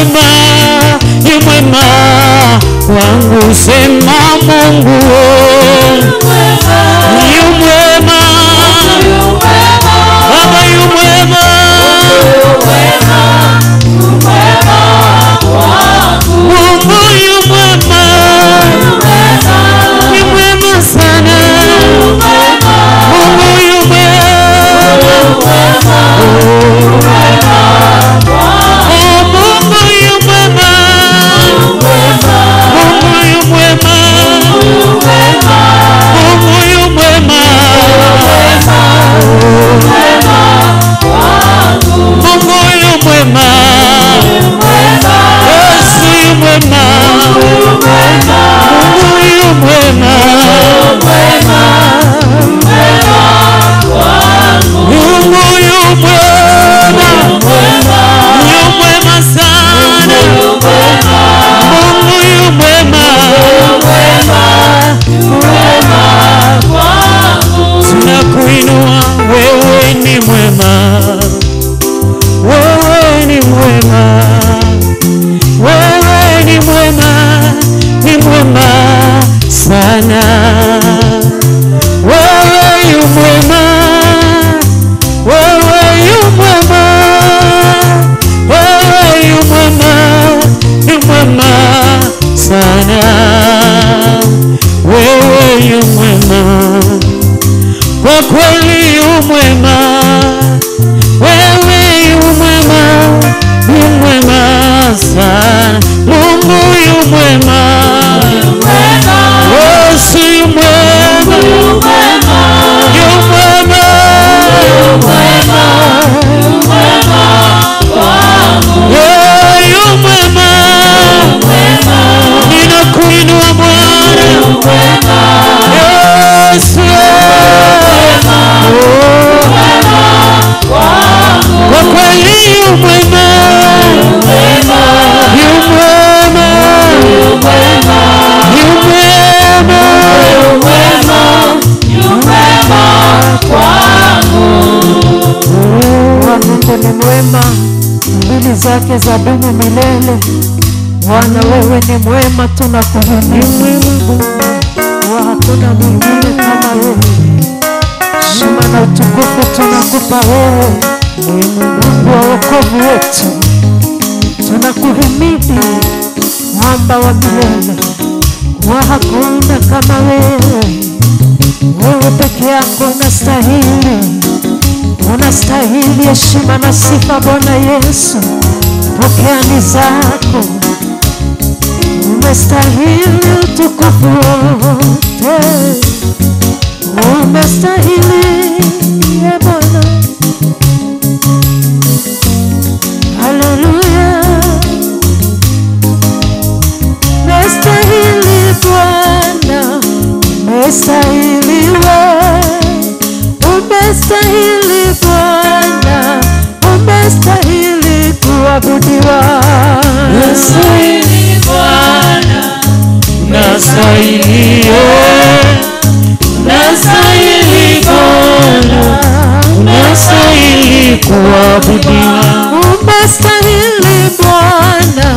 mwema, yu mwema kwangu. Sema Mungu yu mwema, Baba yu mwema, Mungu yu mwema, yu mwema sana. Mungu yu mwema, oh Mungu yu mwema, Mungu yu mwema, Mungu yu mwema, Mungu yu mwema, Yesu yu mwema, Mungu yu mwema, Mungu yu mwema, yu mwema sana. Mungu yu mwema, tunakuinua, wewe ni mwema, wewe ni mwema, wewe ni mwema, ni mwema sana. Wewe yu mwema, wewe yu mwema, wewe yu mwema, yu mwema sana. Wewe yu mwema, kwa kweli yu mwema, wewe yu mwema, yu mwema sana. Mungu yu mwema, Yesu yu mwema, yu mwema, yeah, yu mwema. Ninakuinua Bwana Yesu, kwa kweli yu mwema, yu mwema, yu mwema. Mungu ni mwema, mbili zake za dumu milele. Bwana wewe ni mwema, tunakuhimidi. Wa hakuna mwingine kama wewe. Heshima na utukufu tunakupa wewe, Mungu wa wokovu wetu. Tunakuhimidi, mwamba wa milele. Wa hakuna kama wewe. Wewe peke yako unastahili, unastahili heshima na sifa. Bwana Yesu, pokea ni zako. Umestahili utukufu wote, umestahili e Bwana. Haleluya, umestahili Bwana, umestahili wewe, umestahili Bwana, umestahili kuabudiwa. Unastahili Bwana, unastahili, unastahili Bwana, unastahili kuabudiwa. Umestahili Bwana,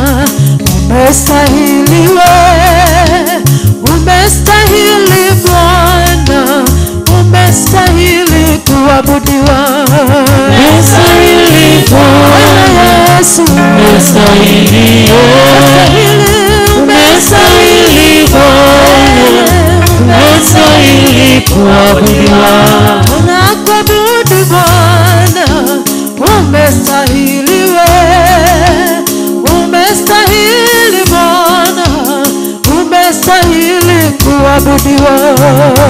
umestahili wewe, umestahili Bwana, umestahili kuabudiwa. Unastahili Bwana, Yesu, unastahili, unastahili Bwana, unastahili kuabudiwa. Tunakuabudu Bwana, umestahili wewe, umestahili Bwana, umestahili kuabudiwa.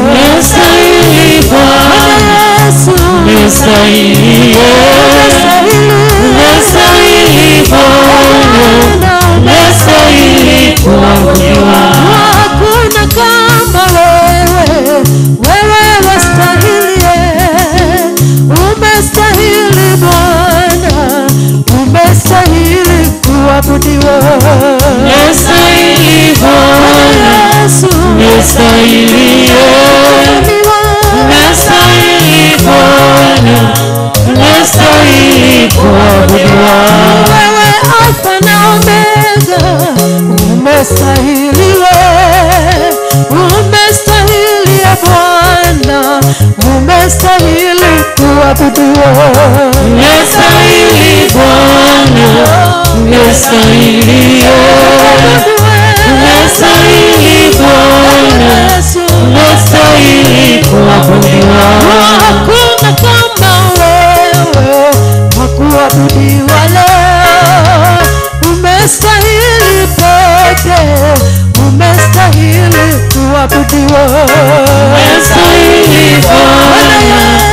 Unastahili Bwana, Yesu, unastahili, unastahili Bwana, unastahili kuabudiwa. Hakuna kama wewe, wewe wastahili, umestahili Bwana, umestahili kuabudiwa. Unastahili Bwana, Yesu, unastahili, unastahili Bwana, unastahili kuabudiwa. Wewe Alfa na Omega. kuabudiwa. Umestahili Bwana, umestahili, umestahili Bwana, umestahili kuabudiwa. Hakuna kama wewe wa kuabudiwa leo. Umestahili pekee, umestahili kuabudiwa. Umestahili Bwana Bwana,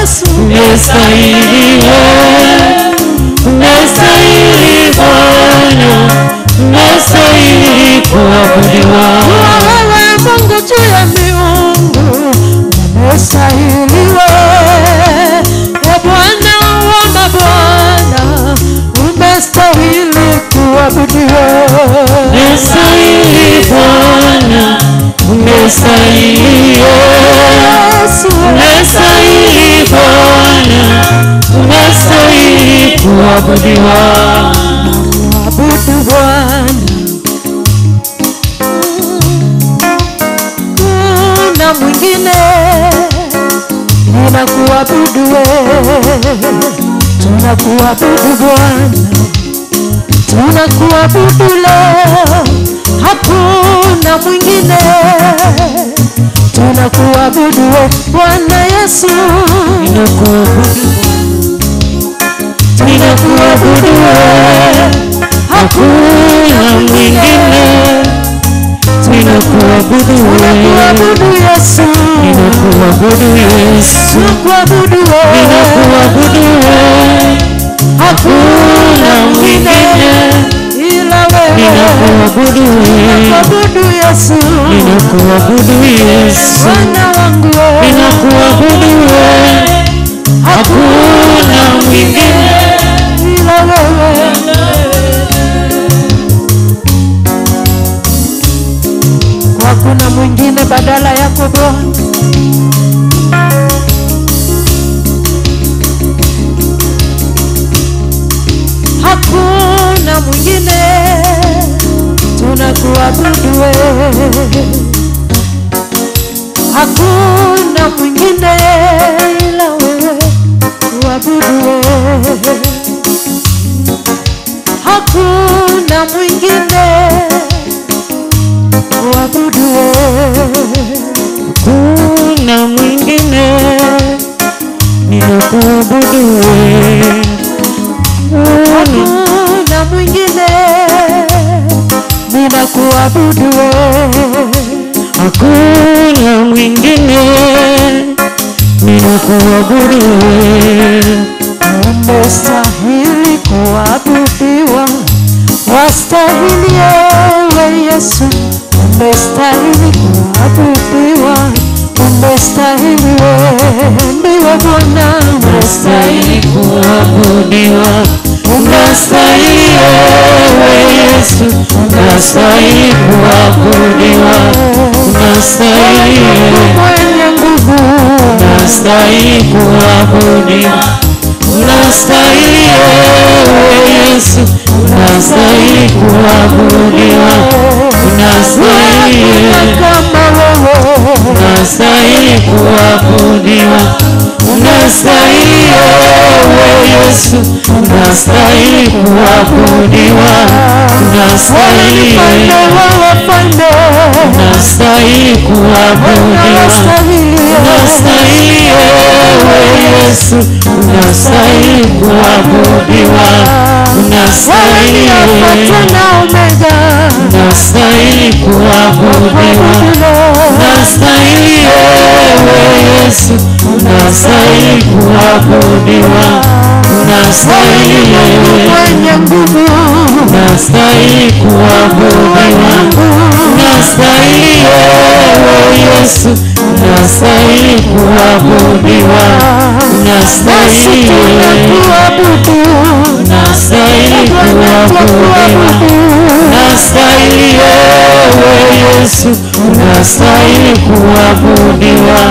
Yesu, umestahili wewe, umestahili Bwana, umestahili kuabudiwa. Kuwa wewe Mungu juu ya miungu, umestahili wewe. E Bwana wa mabwana, umestahili kuabudiwa. Umestahili Bwana, umestahili wewe, Yesu, umestahili Bwana, umestahili kuabudiwa. Abudu Bwana. Kuna mwingine ninakuabudu wewe, tunakuabudu Bwana, tunakuabudu leo, hakuna mwingine, tunakuabudu wewe Bwana Yesu, Ninakuabudu, ninakuabudu wewe, hakuna mwingine. Ninakuabudu wewe, tunakuabudu Yesu, ninakuabudu Yesu, tunakuabudu wewe, ninakuabudu wewe, hakuna mwingine. ila wewe, Ninakuabudu wewe, tunakuabudu Yesu, ninakuabudu Yesu, Bwana wangu wewe, ninakuabudu wewe, hakuna mwingine. ila wewe. Hakuna mwingine badala yako Bwana. Hakuna mwingine, tunakuabudu wewe. Hakuna mwingine ila wewe, kuabudu wewe. Hakuna mwingine kuabudu wewe. Hakuna mwingine, ninakuabudu wewe. Hakuna mwingine, ninakuabudu wewe. Hakuna mwingine, ninakuabudu wewe. Umestahili kuabudiwa, wastahili ewe Yesu, umestahili kuabudiwa, umestahili wewe, ndiwe Bwana, Unastahili kuabudiwa, unastahili ewe Yesu, unastahili kuabudiwa, unastahili Mungu mwenye nguvu, unastahili kuabudiwa, unastahili ewe Yesu, unastahili kuabudiwa, unastahili, hakuna kama wewe, unastahili kuabudiwa, unastahili ewe Yesu, unastahili kuabudiwa, unastahili, Mfalme wa wafalme, unastahili kuabudiwa, unastahili unastahili ewe Yesu, unastahili kuabudiwa, unastahili, Alfa tena Omega, unastahili kuabudiwa, unastahili ewe Yesu, unastahili kuabudiwa, unastahili, mwenye nguvu, unastahili kuabudiwa, unastahili ewe Yesu, unastahili kuabudiwa, nasi unastahili, tunakuabudu, unastahili Bwana kuabudiwa, twakuabudu, unastahili ewe Yesu, unastahili kuabudiwa,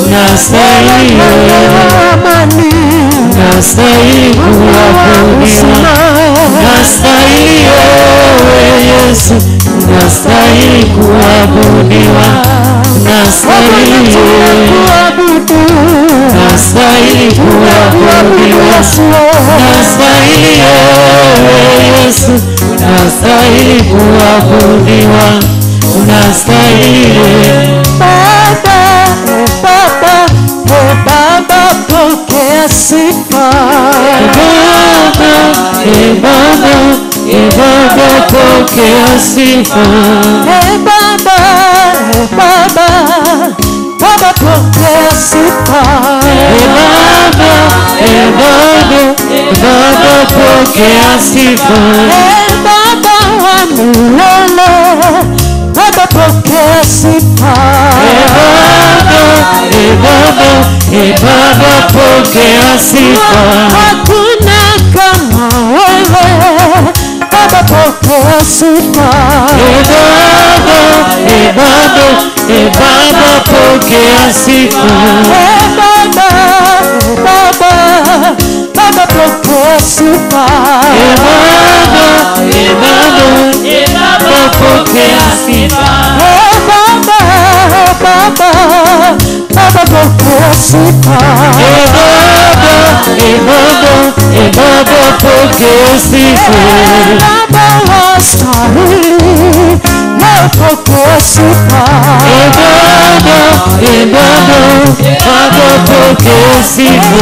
unastahili, Mfalme wa amani, unastahili Mungu wa kuabudiwa, uzima, unastahili ewe Yesu, unastahili kuabudiwa, Bwana unastahili, tunakuabudu, Unastahili kuabudiwa, unastahili ewe Yesu, unastahili kuabudiwa, unastahili. Baba, Baba, Baba, pokea sifa. Baba, Baba, Baba, pokea sifa. Baba, Baba, Baba, pokea sifa. Baba, Baba, Baba, pokea sifa. Baba wa milele, Baba, pokea sifa. Baba, Baba, Baba, pokea sifa. Hakuna kama wewe, Baba, pokea sifa. Baba, Baba, Baba, pokea sifa. Baba, Baba, Baba, pokea sifa. Baba, Baba, Baba, pokea sifa. Baba, Baba, Baba, pokea sifa. Baba, Baba, Baba, pokea sifa. Baba wastahili, leo pokea sifa. Baba, Baba, Baba, pokea sifa.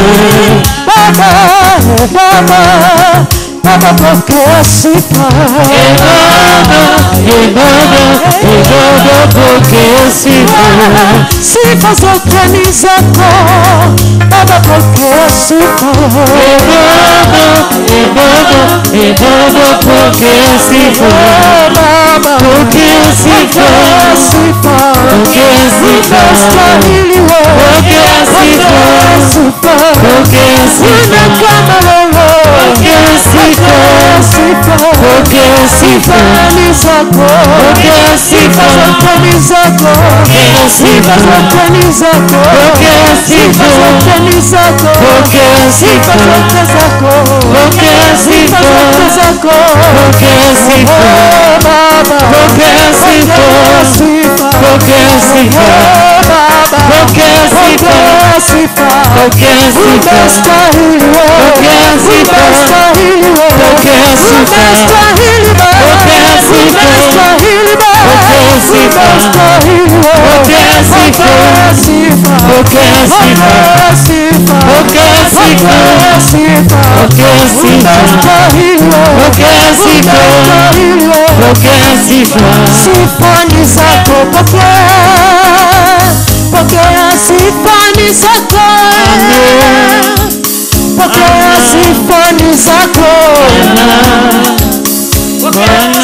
Baba, Baba, Baba, pokea sifa. Baba, Baba, Baba, pokea sifa. Sifa zote ni zako, Baba, pokea sifa. Baba, Baba, Baba, pokea sifa. Baba, Pokea sifa. pokea sifa. Pokea sifa. Unastahili wewe. Pokea sifa. Pokea sifa. Pokea Hakuna sifa. kama wewe. Pokea sifa. Pokea sifa. Pokea sifa. Sifa ni zako. Pokea Sifa sifa. zote ni zako. Pokea Sifa sifa. zote ni zako. Pokea Sifa sifa. zote ni zako. Pokea Sifa sifa. zote zako. Pokea Sifa sifa. zote zako. Pokea sifa. Oh, Baba. Pokea sifa. Pokea sifa. Pokea sifa. Oh, Baba. Pokea sifa. Pokea sifa. Pokea sifa. Unastahili wewe. Pokea sifa. Unastahili wewe. Pokea sifa. Unastahili Baba. Pokea sifa. Unastahili Baba. Pokea sifa. Unastahili wewe. Pokea sifa. Pokea sifa. Pokea sifa. Pokea sifa. Pokea sifa. Pokea sifa. Pokea sifa. Unastahili wewe. Pokea sifa. Unastahili wewe. Pokea sifa. Sifa ni zako, pokea. Pokea sifa ni zako. Pokea sifa ni zako.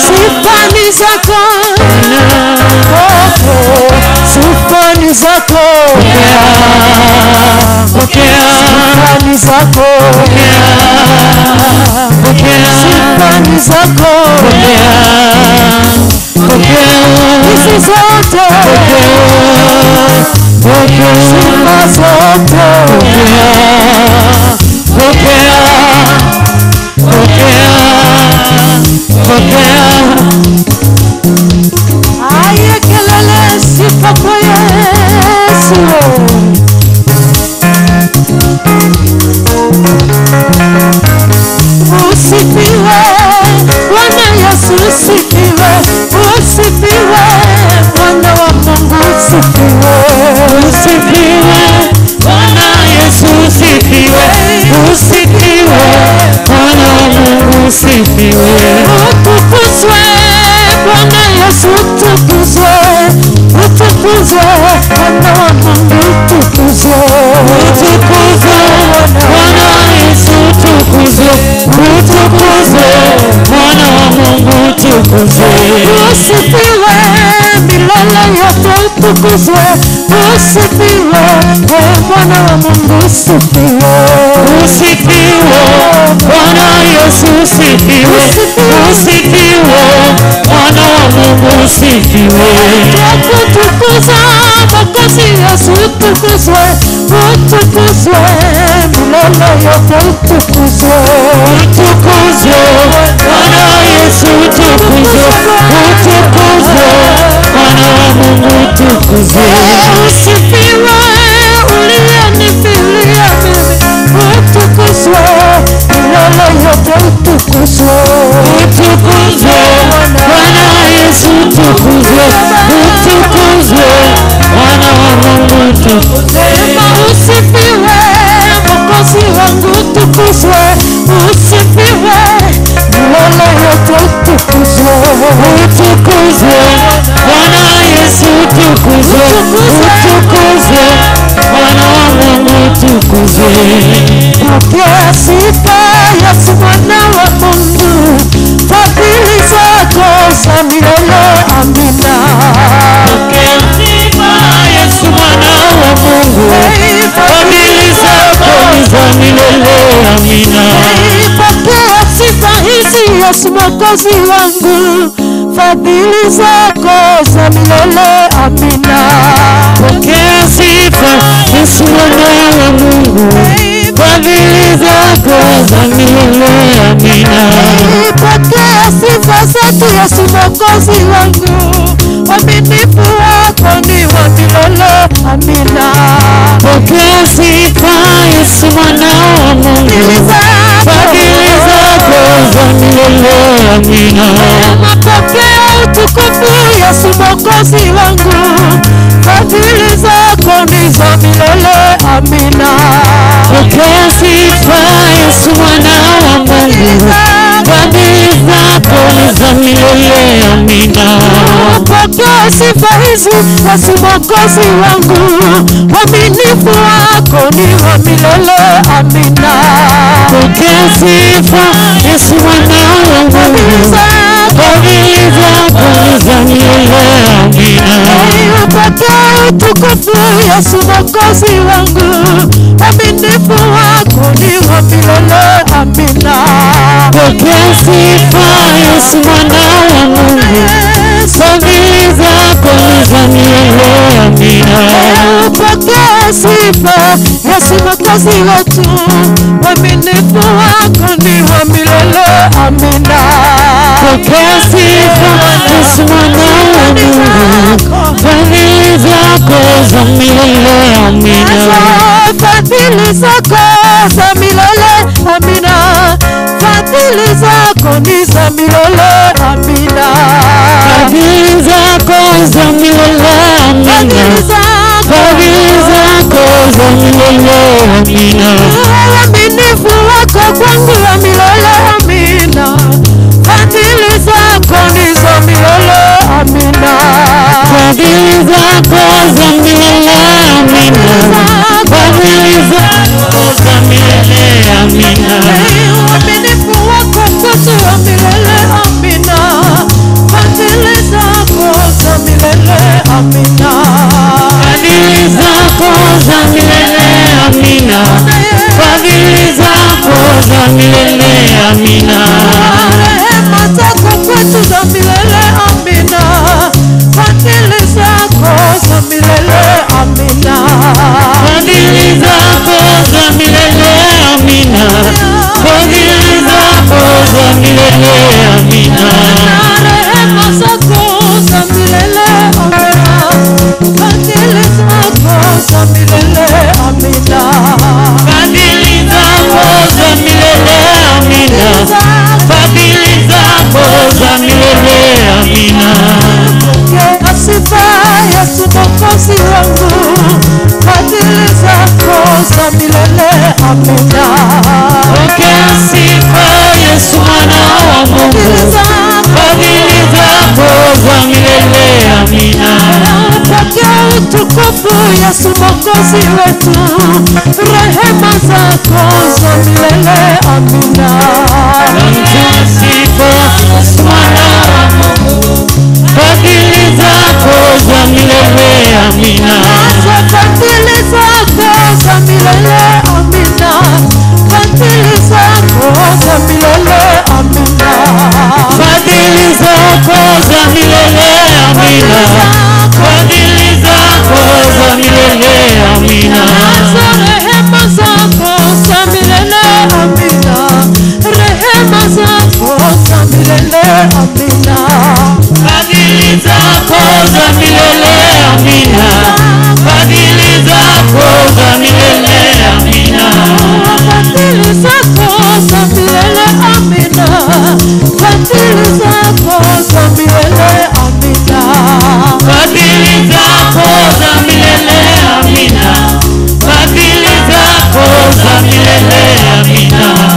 Sifa ni zako. Pokea sifa ni zako. Pokea. Sifa ni zako. Pokea. Sifa ni zako. Pokea. Hizi zote. Pokea. Sifa zote. Pokea. Pokea. Pokea. Aye, kelele sifa kwa Yesu. Usifiwe Bwana Yesu, usifiwe, usifiwe Bwana wa Mungu, usifiwe. Usifiwe Bwana Yesu, usifiwe, usifiwe Bwana wa Mungu, usifiwe. Utukuzwe Bwana Yesu, utukuzwe, utukuzwe Bwana wa Mungu, utukuzwe. Utukuzwe Bwana Yesu, utukuzwe, utukuzwe Bwana wa Mungu, utukuzwe. Usifiwe milele yote, utukuzwe, usifiwe Bwana wa Mungu, usifiwe. Usifiwe Bwana Yesu, usifiwe, usifiwe Bwana wa Mungu, usifiwe. Tukutukuza Mwokozi Yesu, utukuzwe, utukuzwe milele yote, utukuzwe. Utukuzwe Bwana Yesu, utukuzwe, utukuzwe Bwana wa Mungu, utukuzwe. Usifiwe uliyenifilia utukuzwe, usifiwe milele yote, utukuzwe, Utukuzwe Bwana Yesu, utukuzwe, utukuzwe Bwana wa Mungu, utukuzwe. Pokea sifa Yesu mwana wa Mungu, fadhili zako za milele, amina. Pokea sifa Yesu mwana wa Mungu, fadhili zako ni za milele, amina. Pokea sifa hizi Yesu mwokozi wangu, fadhili zako za milele, amina. Pokea sifa Yesu mwana wa Mungu, fadhili zako za milele, amina. Pokea sifa zetu Yesu mwokozi wangu, uaminifu wako ni wa milele, amina. Pokea sifa Yesu mwana wa Mungu, fadhili zako za milele, amina. Pokea utukufu Yesu mwokozi wangu, fadhili zako ni za milele, amina. Pokea sifa Yesu mwana wa Mungu, fadhili zako ni za milele, amina. Pokea sifa hizi Yesu mwokozi wangu, uaminifu wako ni wa milele, amina. Pokea sifa Yesu mwana wa Mungu, fadhili zako ni za milele, amina. Pokea utukufu Yesu mwokozi wangu, uaminifu wako ni wa milele, amina. Pokea sifa Yesu mwana wa Mungu, fadhili zako ni za milele, amina. Pokea sifa Yesu mwokozi wetu, uaminifu wako ni wa milele, amina. Pokea sifa Yesu mwana wa Mungu, fadhili zako za milele, amina. Fadhili zako za milele, amina. Fadhili zako ni za milele, amina. Fadhili zako za milele, amina. Fadhili zako za milele, amina. Uaminifu wako kwangu wa milele, amina. Fadhili zako ni za milele, amina. Fadhili zako za milele, amina. Fadhili zako za milele, amina. Uaminifu wako kwetu wa milele, amina. Fadhili zako za milele, amina. Fadhili zako za milele, amina. Fadhili zako za milele, amina. Rehema zako kwetu za milele, amina. Fadhili zako za milele, amina. Fadhili zako za milele, amina. Fadhili zako za milele, amina. Rehema zako za milele, amina. Fadhili zako za milele, amina. Fadhili zako za milele, amina. Fadhili zako za milele, amina. Pokea sifa Yesu mwokozi wangu, fadhili zako za milele, amina. Pokea sifa Yesu mwana wa Mungu, fadhili zako za milele, amina. Pokea utukufu Yesu mwokozi wetu, rehema zako za milele, amina. Pokea sifa Yesu mwana wa Mungu, fadhili zako za milele, amina. Fadhili zako za milele, amina. Fadhili zako za milele, amina. Fadhili zako za milele, amina. Fadhili zako za milele, amina. Rehema zako za milele, amina. Rehema zako za milele, amina. Fadhili zako za milele, amina. Fadhili zako za milele, amina. Fadhili zako za milele, amina. Fadhili zako za milele, amina. Fadhili zako za milele, amina. Fadhili zako za milele, amina.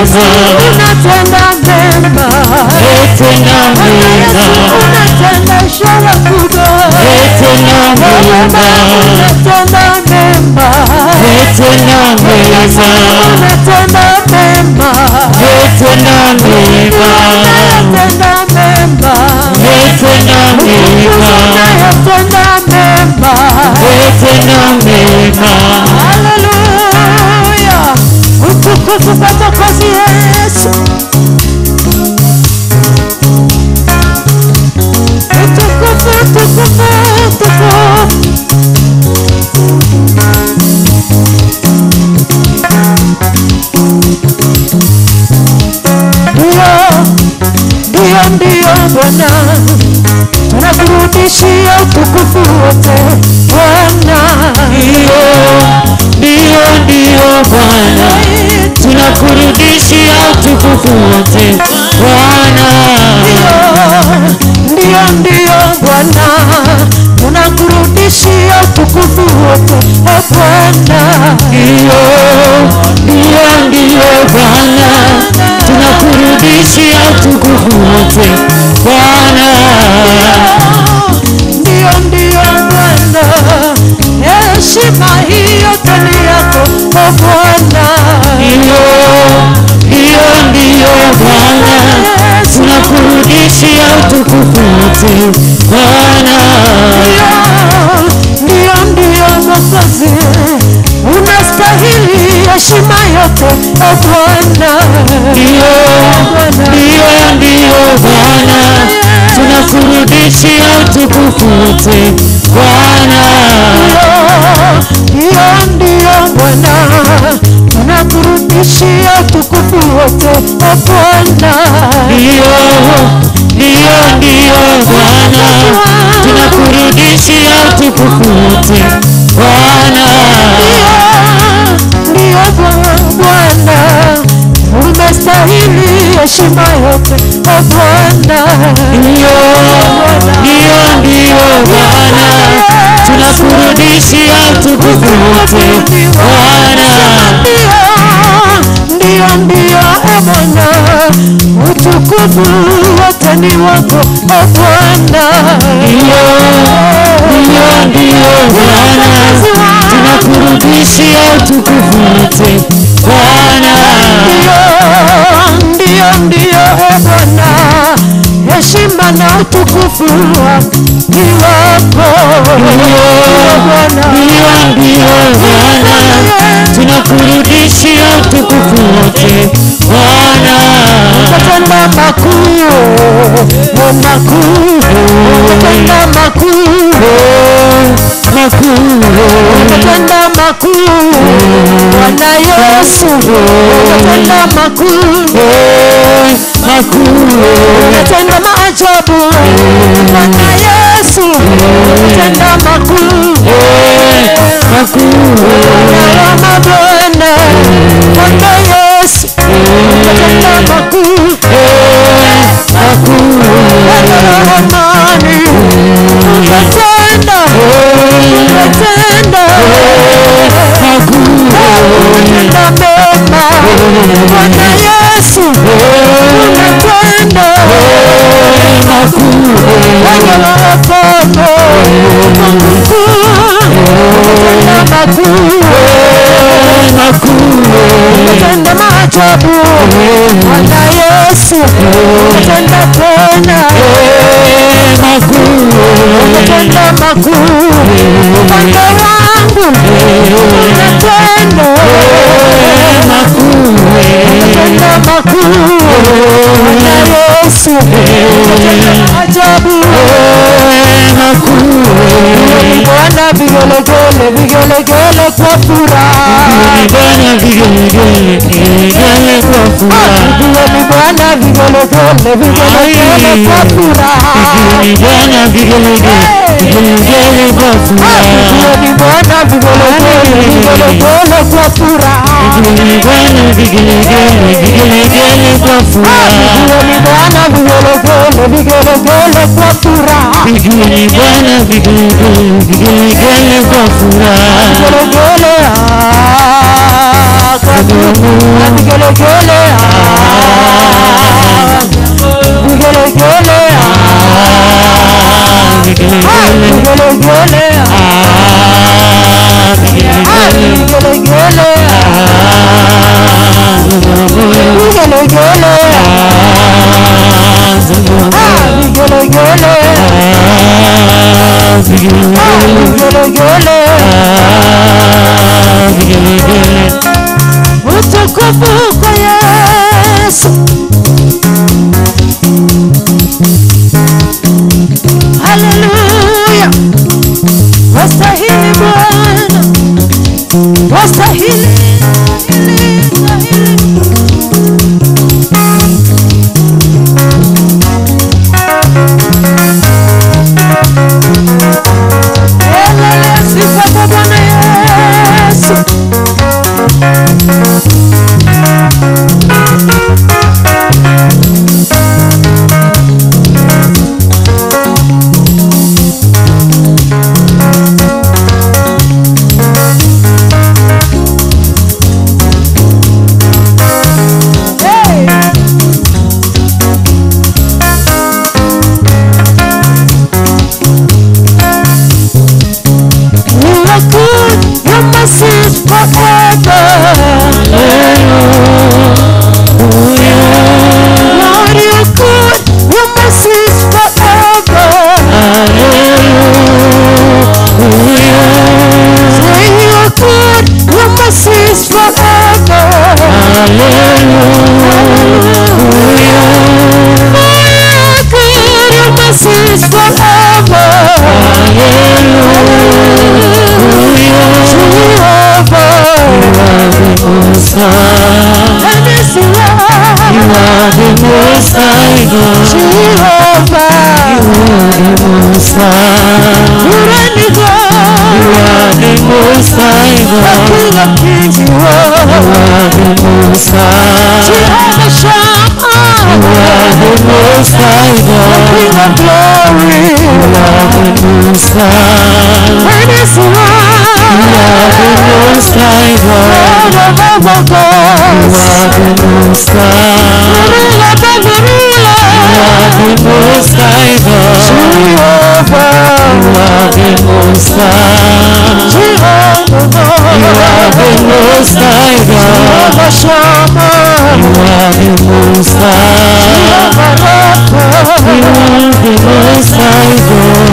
Yesu unatenda mema, tenda Yesu mema, unatenda ishara kubwa, tenda mema, unatenda mema, tenda mema, unatenda mema, tenda mema, unatenda mema, tenda mema, unatenda mema. Tenda mema. Haleluya! Utukufu kwa Mwokozi Yesu. Utukufu, utukufu, utukufu. Ndio, ndio, ndio Bwana, tunakurudishia utukufu wote Bwana. Ndio, ndio, ndio Bwana, tunakurudishia utukufu wote Bwana. Ndio, ndio Bwana, tunakurudishia utukufu wote Bwana. Ndio, ndio, ndio Bwana, tunakurudishia utukufu wote Bwana. Ndio, ndio Bwana, heshima hiyo ni yako Bwana. Ndio, ndio, ndio Bwana, tunakurudishia utukufu wote Bwana. Ndio, ndio Mwokozi, unastahili heshima yote Bwana. Ndio, ndio, ndio Bwana, tunakurudishia utukufu wote Bwana. Ndio, ndio Bwana, tunakurudishia utukufu wote Bwana. Ndio, ndio, ndio Bwana, tunakurudishia utukufu wote Bwana. Ndio Bwana, umestahili heshima yote Bwana. Ndio, ndio, ndio Bwana, tunakurudishia utukufu wote Bwana. Ndio, ndio Bwana, utukufu wote ni wako Bwana. Ndio, ndio, ndio Bwana, tunakurudishia utukufu wote Bwana. Ndio, ndio Bwana, heshima na utukufu ni wako. Ndio, ndio Bwana, tunakurudishia utukufu wote Bwana. Utatenda makuu, makuu, utatenda makuu, Makuu, utatenda makuu, Bwana Yesu, utatenda makuu, makuu, utatenda maajabu, Bwana Yesu, utatenda makuu, makuu, Bwana wa mabwana, Bwana Yesu, utatenda makuu, makuu, Bwana wa amani, utatenda, utatenda, makuu, utatenda mema, Bwana Yesu, utatenda, makuu, Bwana wa wafalme, Mungu, utatenda makuu, makuu, utatenda maajabu, Bwana Yesu, utatenda tena, makuu, utatenda makuu, upande wangu, utatenda, makuu, utatenda makuu, Bwana Yesu, utatenda maajabu, makuu, Bwana vigelegele, vigelegele kwa furaha. Bwana vigelegele, vigelegele kwa furaha. Pigieni Bwana vigelegele, vigelegele kwa furaha. Pigieni Bwana vigelegele, vigelegele kwa furaha. Pigieni Bwana vigelegele, vigelegele kwa furaha. Pigieni Bwana vigelegele, vigelegele kwa furaha. Pigieni Bwana vigelegele, vigelegele kwa furaha. Pigieni Bwana vigelegele, vigelegele kwa furaha. Vigelegele, ah. Vigelegele, vigelegele, vigelegele, vigelegele, vigelegele, vigelegele, vigelegele. Utukufu kwa Yesu. Haleluya. Wastahili Bwana, wastahili, stahili. Elele sifa kwa Bwana Yesu. Hey! You are good, your mercy is forever. Lord, you are good, your mercy is forever. Say you are good, your mercy is forever. Hallelujah. For you are good, your mercy is forever. Jehovah, and it's love. You are the Most High God. Jehovah, You are the Most High. you reign God. You are the Most High The God. King of Kings, you You are. are the Most High. Jehovah Shammah, You are the Most High the God. King of Glory. You are the Most High. And it's You are the Most High God. Lord of all You gods. are the Most High. Ruler above the You are ruler. the Most High God. Jehovah, You are the Most High. Jehovah, You are the Most High God. Jehovah Shammah, You are the Most High. Jehovah Rapha. You are the Most High God.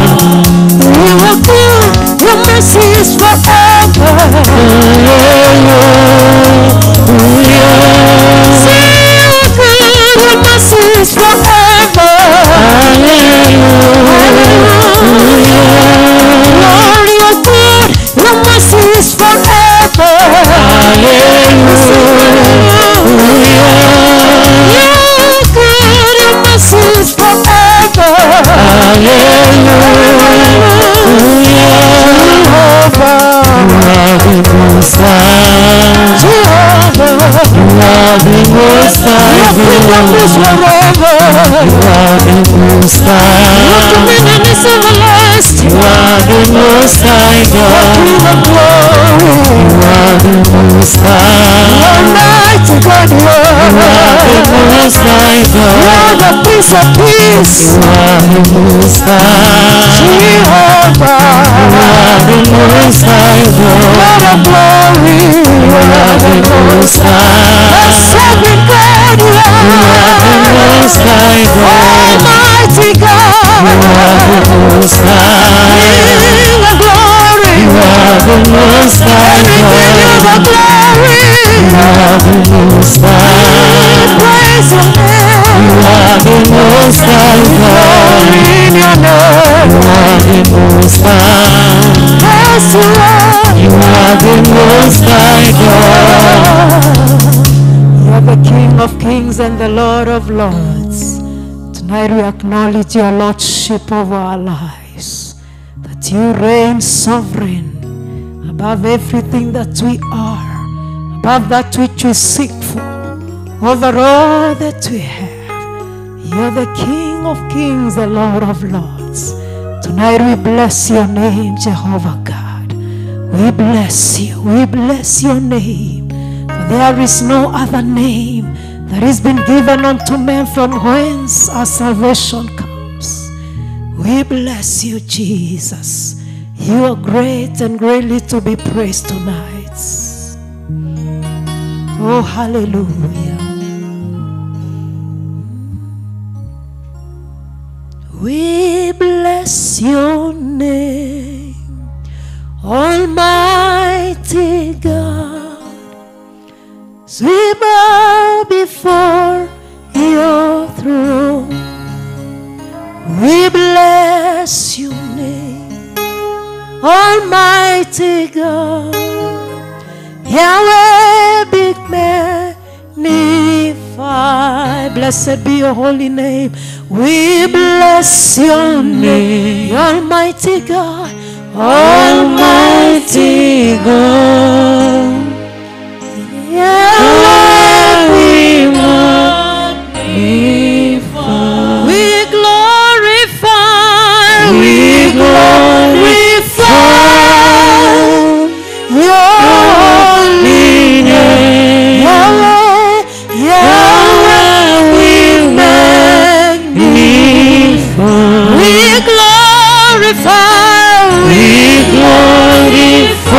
You are good, your mercy is forever. Hallelujah. Say you are good, your mercy is forever. Lord, you are good, your mercy is forever. You are good, your mercy is forever. Jehovah, You are the Most High. Jehovah, You are the Most High your kingdom God. is forever. You are the Most Your High. dominion is everlasting. You are the Most High The God. King of glory, You are the Most High. Almighty God, you You are the are. Most High You are God. the Prince of Peace. You are the Most High. Jehovah, You are the Most High God. Lord of glory, You are the Most the High. sovereign God, you You are the are. Most High God. Almighty You are the God, Most High. King of glory, You are the Most High and we give you God. the glory. You are the Most High. Praise your name, You are the Most High God. glory in your name. You are the Most High. Yes, you are. You are the Most High God. You are the King of Kings and the Lord of Lords. Tonight we acknowledge your Lordship over our lives, that you reign sovereign above everything that we are, above that which we seek for, over all that we have. You're the King of Kings, the Lord of Lords. Tonight we bless your name, Jehovah God. We bless you. We bless your name. There is no other name that has been given unto men from whence our salvation comes. We bless you, Jesus. You are great and greatly to be praised tonight. Oh, hallelujah. We bless your name, Almighty God. So we bow before your throne. We bless your name, Almighty God. Yahweh, be magnified. Blessed be your holy name. We bless your name, Almighty God, Almighty God. Yahweh, we magnify. We glorify, we glorify your holy name. Yahweh, Yahweh, we magnify. We glorify, we glorify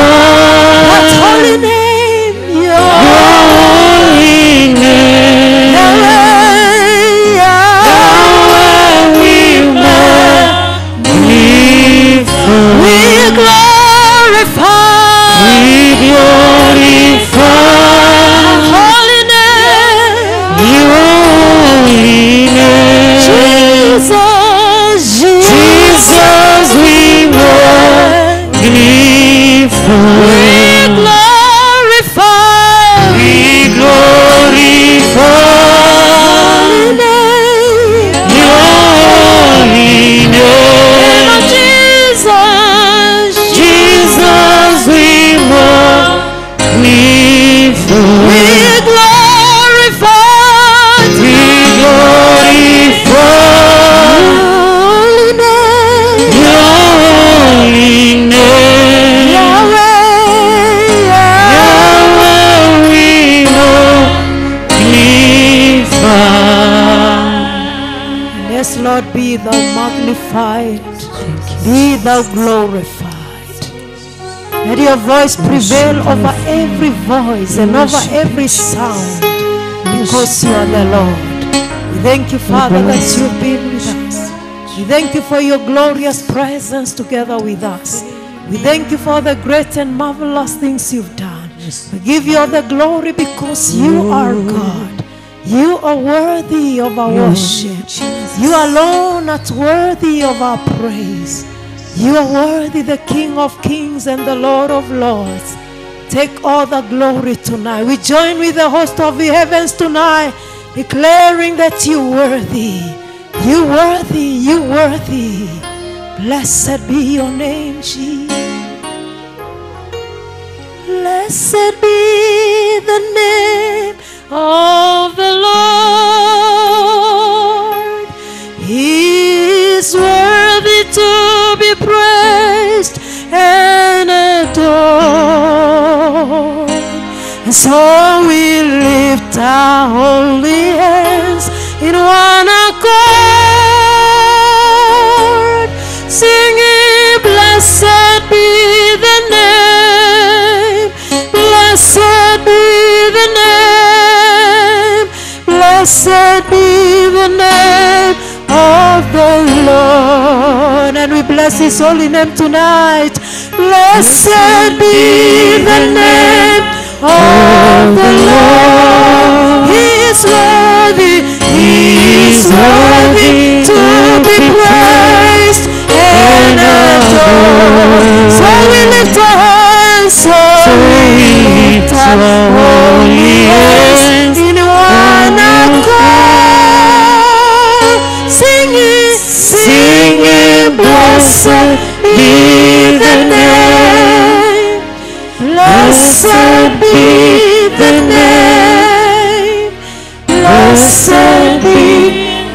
that holy name, your holy name. Yahweh, Yahweh, we magnify. We glorify, we glorify holy name, your holy name. Jesus, Jesus, we magnify. We glorify, we glorify holy name, your holy name of name. Jesus, Jesus, we magnify. We glorify, we glorify holy name, your holy name. Yahweh, Yahweh, we magnify. Yes, Lord, be thou magnified, be thou glorified. Let your voice prevail over every voice and over every sound, because you are the Lord. We thank you, Father, that you've been with us. We thank you for your glorious presence together with us. We thank you for the great and marvelous things you've done. We give you all the glory because you are God. You are worthy of our worship. You alone are worthy of our praise. You are worthy, the King of kings and the Lord of lords. Take all the glory tonight. We join with the host of the heavens tonight, declaring that you are worthy. You worthy, you worthy. Blessed be your name, Jesus. Blessed be the name of the Lord. He is worthy to be praised and adored. And so we lift our holy hands in one accord, singing, blessed be the name, blessed be the name, blessed be the name of the Lord. And we bless his holy name tonight. Blessed be the name of the Lord. He is worthy, he is worthy to be praised and adored. So we lift our hands, so we lift our holy hands in one accord, singing, singing, blessed be the name, blessed be the name, blessed be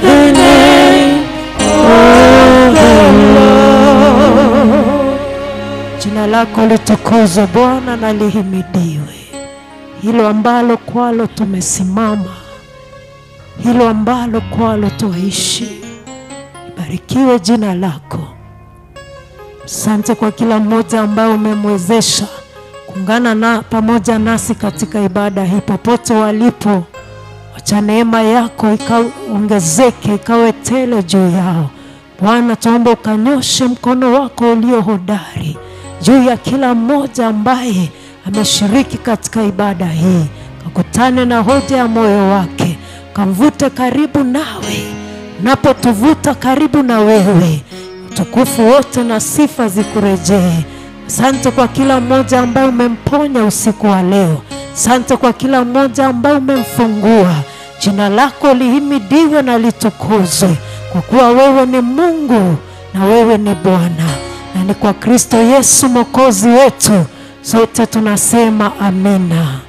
the name of the Lord. Jina lako litukuzwe Bwana na lihimidiwe. hilo ambalo kwalo tumesimama, hilo ambalo kwalo tuishi. Ibarikiwe jina lako. Asante kwa kila mmoja ambaye umemwezesha kuungana na pamoja nasi katika ibada hii popote walipo. Wacha neema yako ikaongezeke, ikawe tele juu yao. Bwana, tuombe ukanyoshe mkono wako ulio hodari juu ya kila mmoja ambaye ameshiriki katika ibada hii. Kakutane na hoja ya moyo wake, kamvute karibu nawe. Unapotuvuta karibu na wewe, utukufu wote na sifa zikurejee. Asante kwa kila mmoja ambaye umemponya usiku wa leo. Asante kwa kila mmoja ambaye umemfungua. Jina lako lihimidiwe na litukuzwe, kwa kuwa wewe ni Mungu na wewe ni Bwana. Na ni kwa Kristo Yesu Mwokozi wetu sote tunasema amina.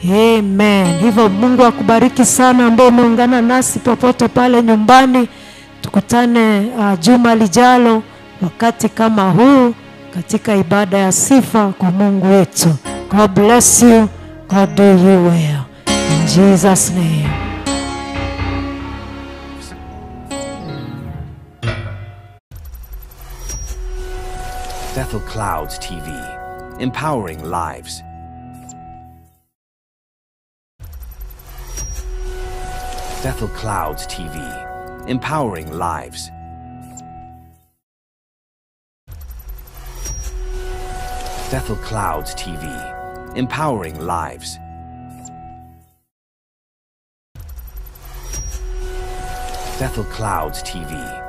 Amen. Hivyo Mungu akubariki sana ambao umeungana nasi popote pale nyumbani. Tukutane juma lijalo wakati kama huu katika ibada ya sifa kwa Mungu wetu. God bless you. God do you well. In Jesus' name. Bethel Clouds TV, empowering lives. Bethel Clouds TV, empowering lives. Bethel Clouds TV, empowering lives. Bethel Clouds TV.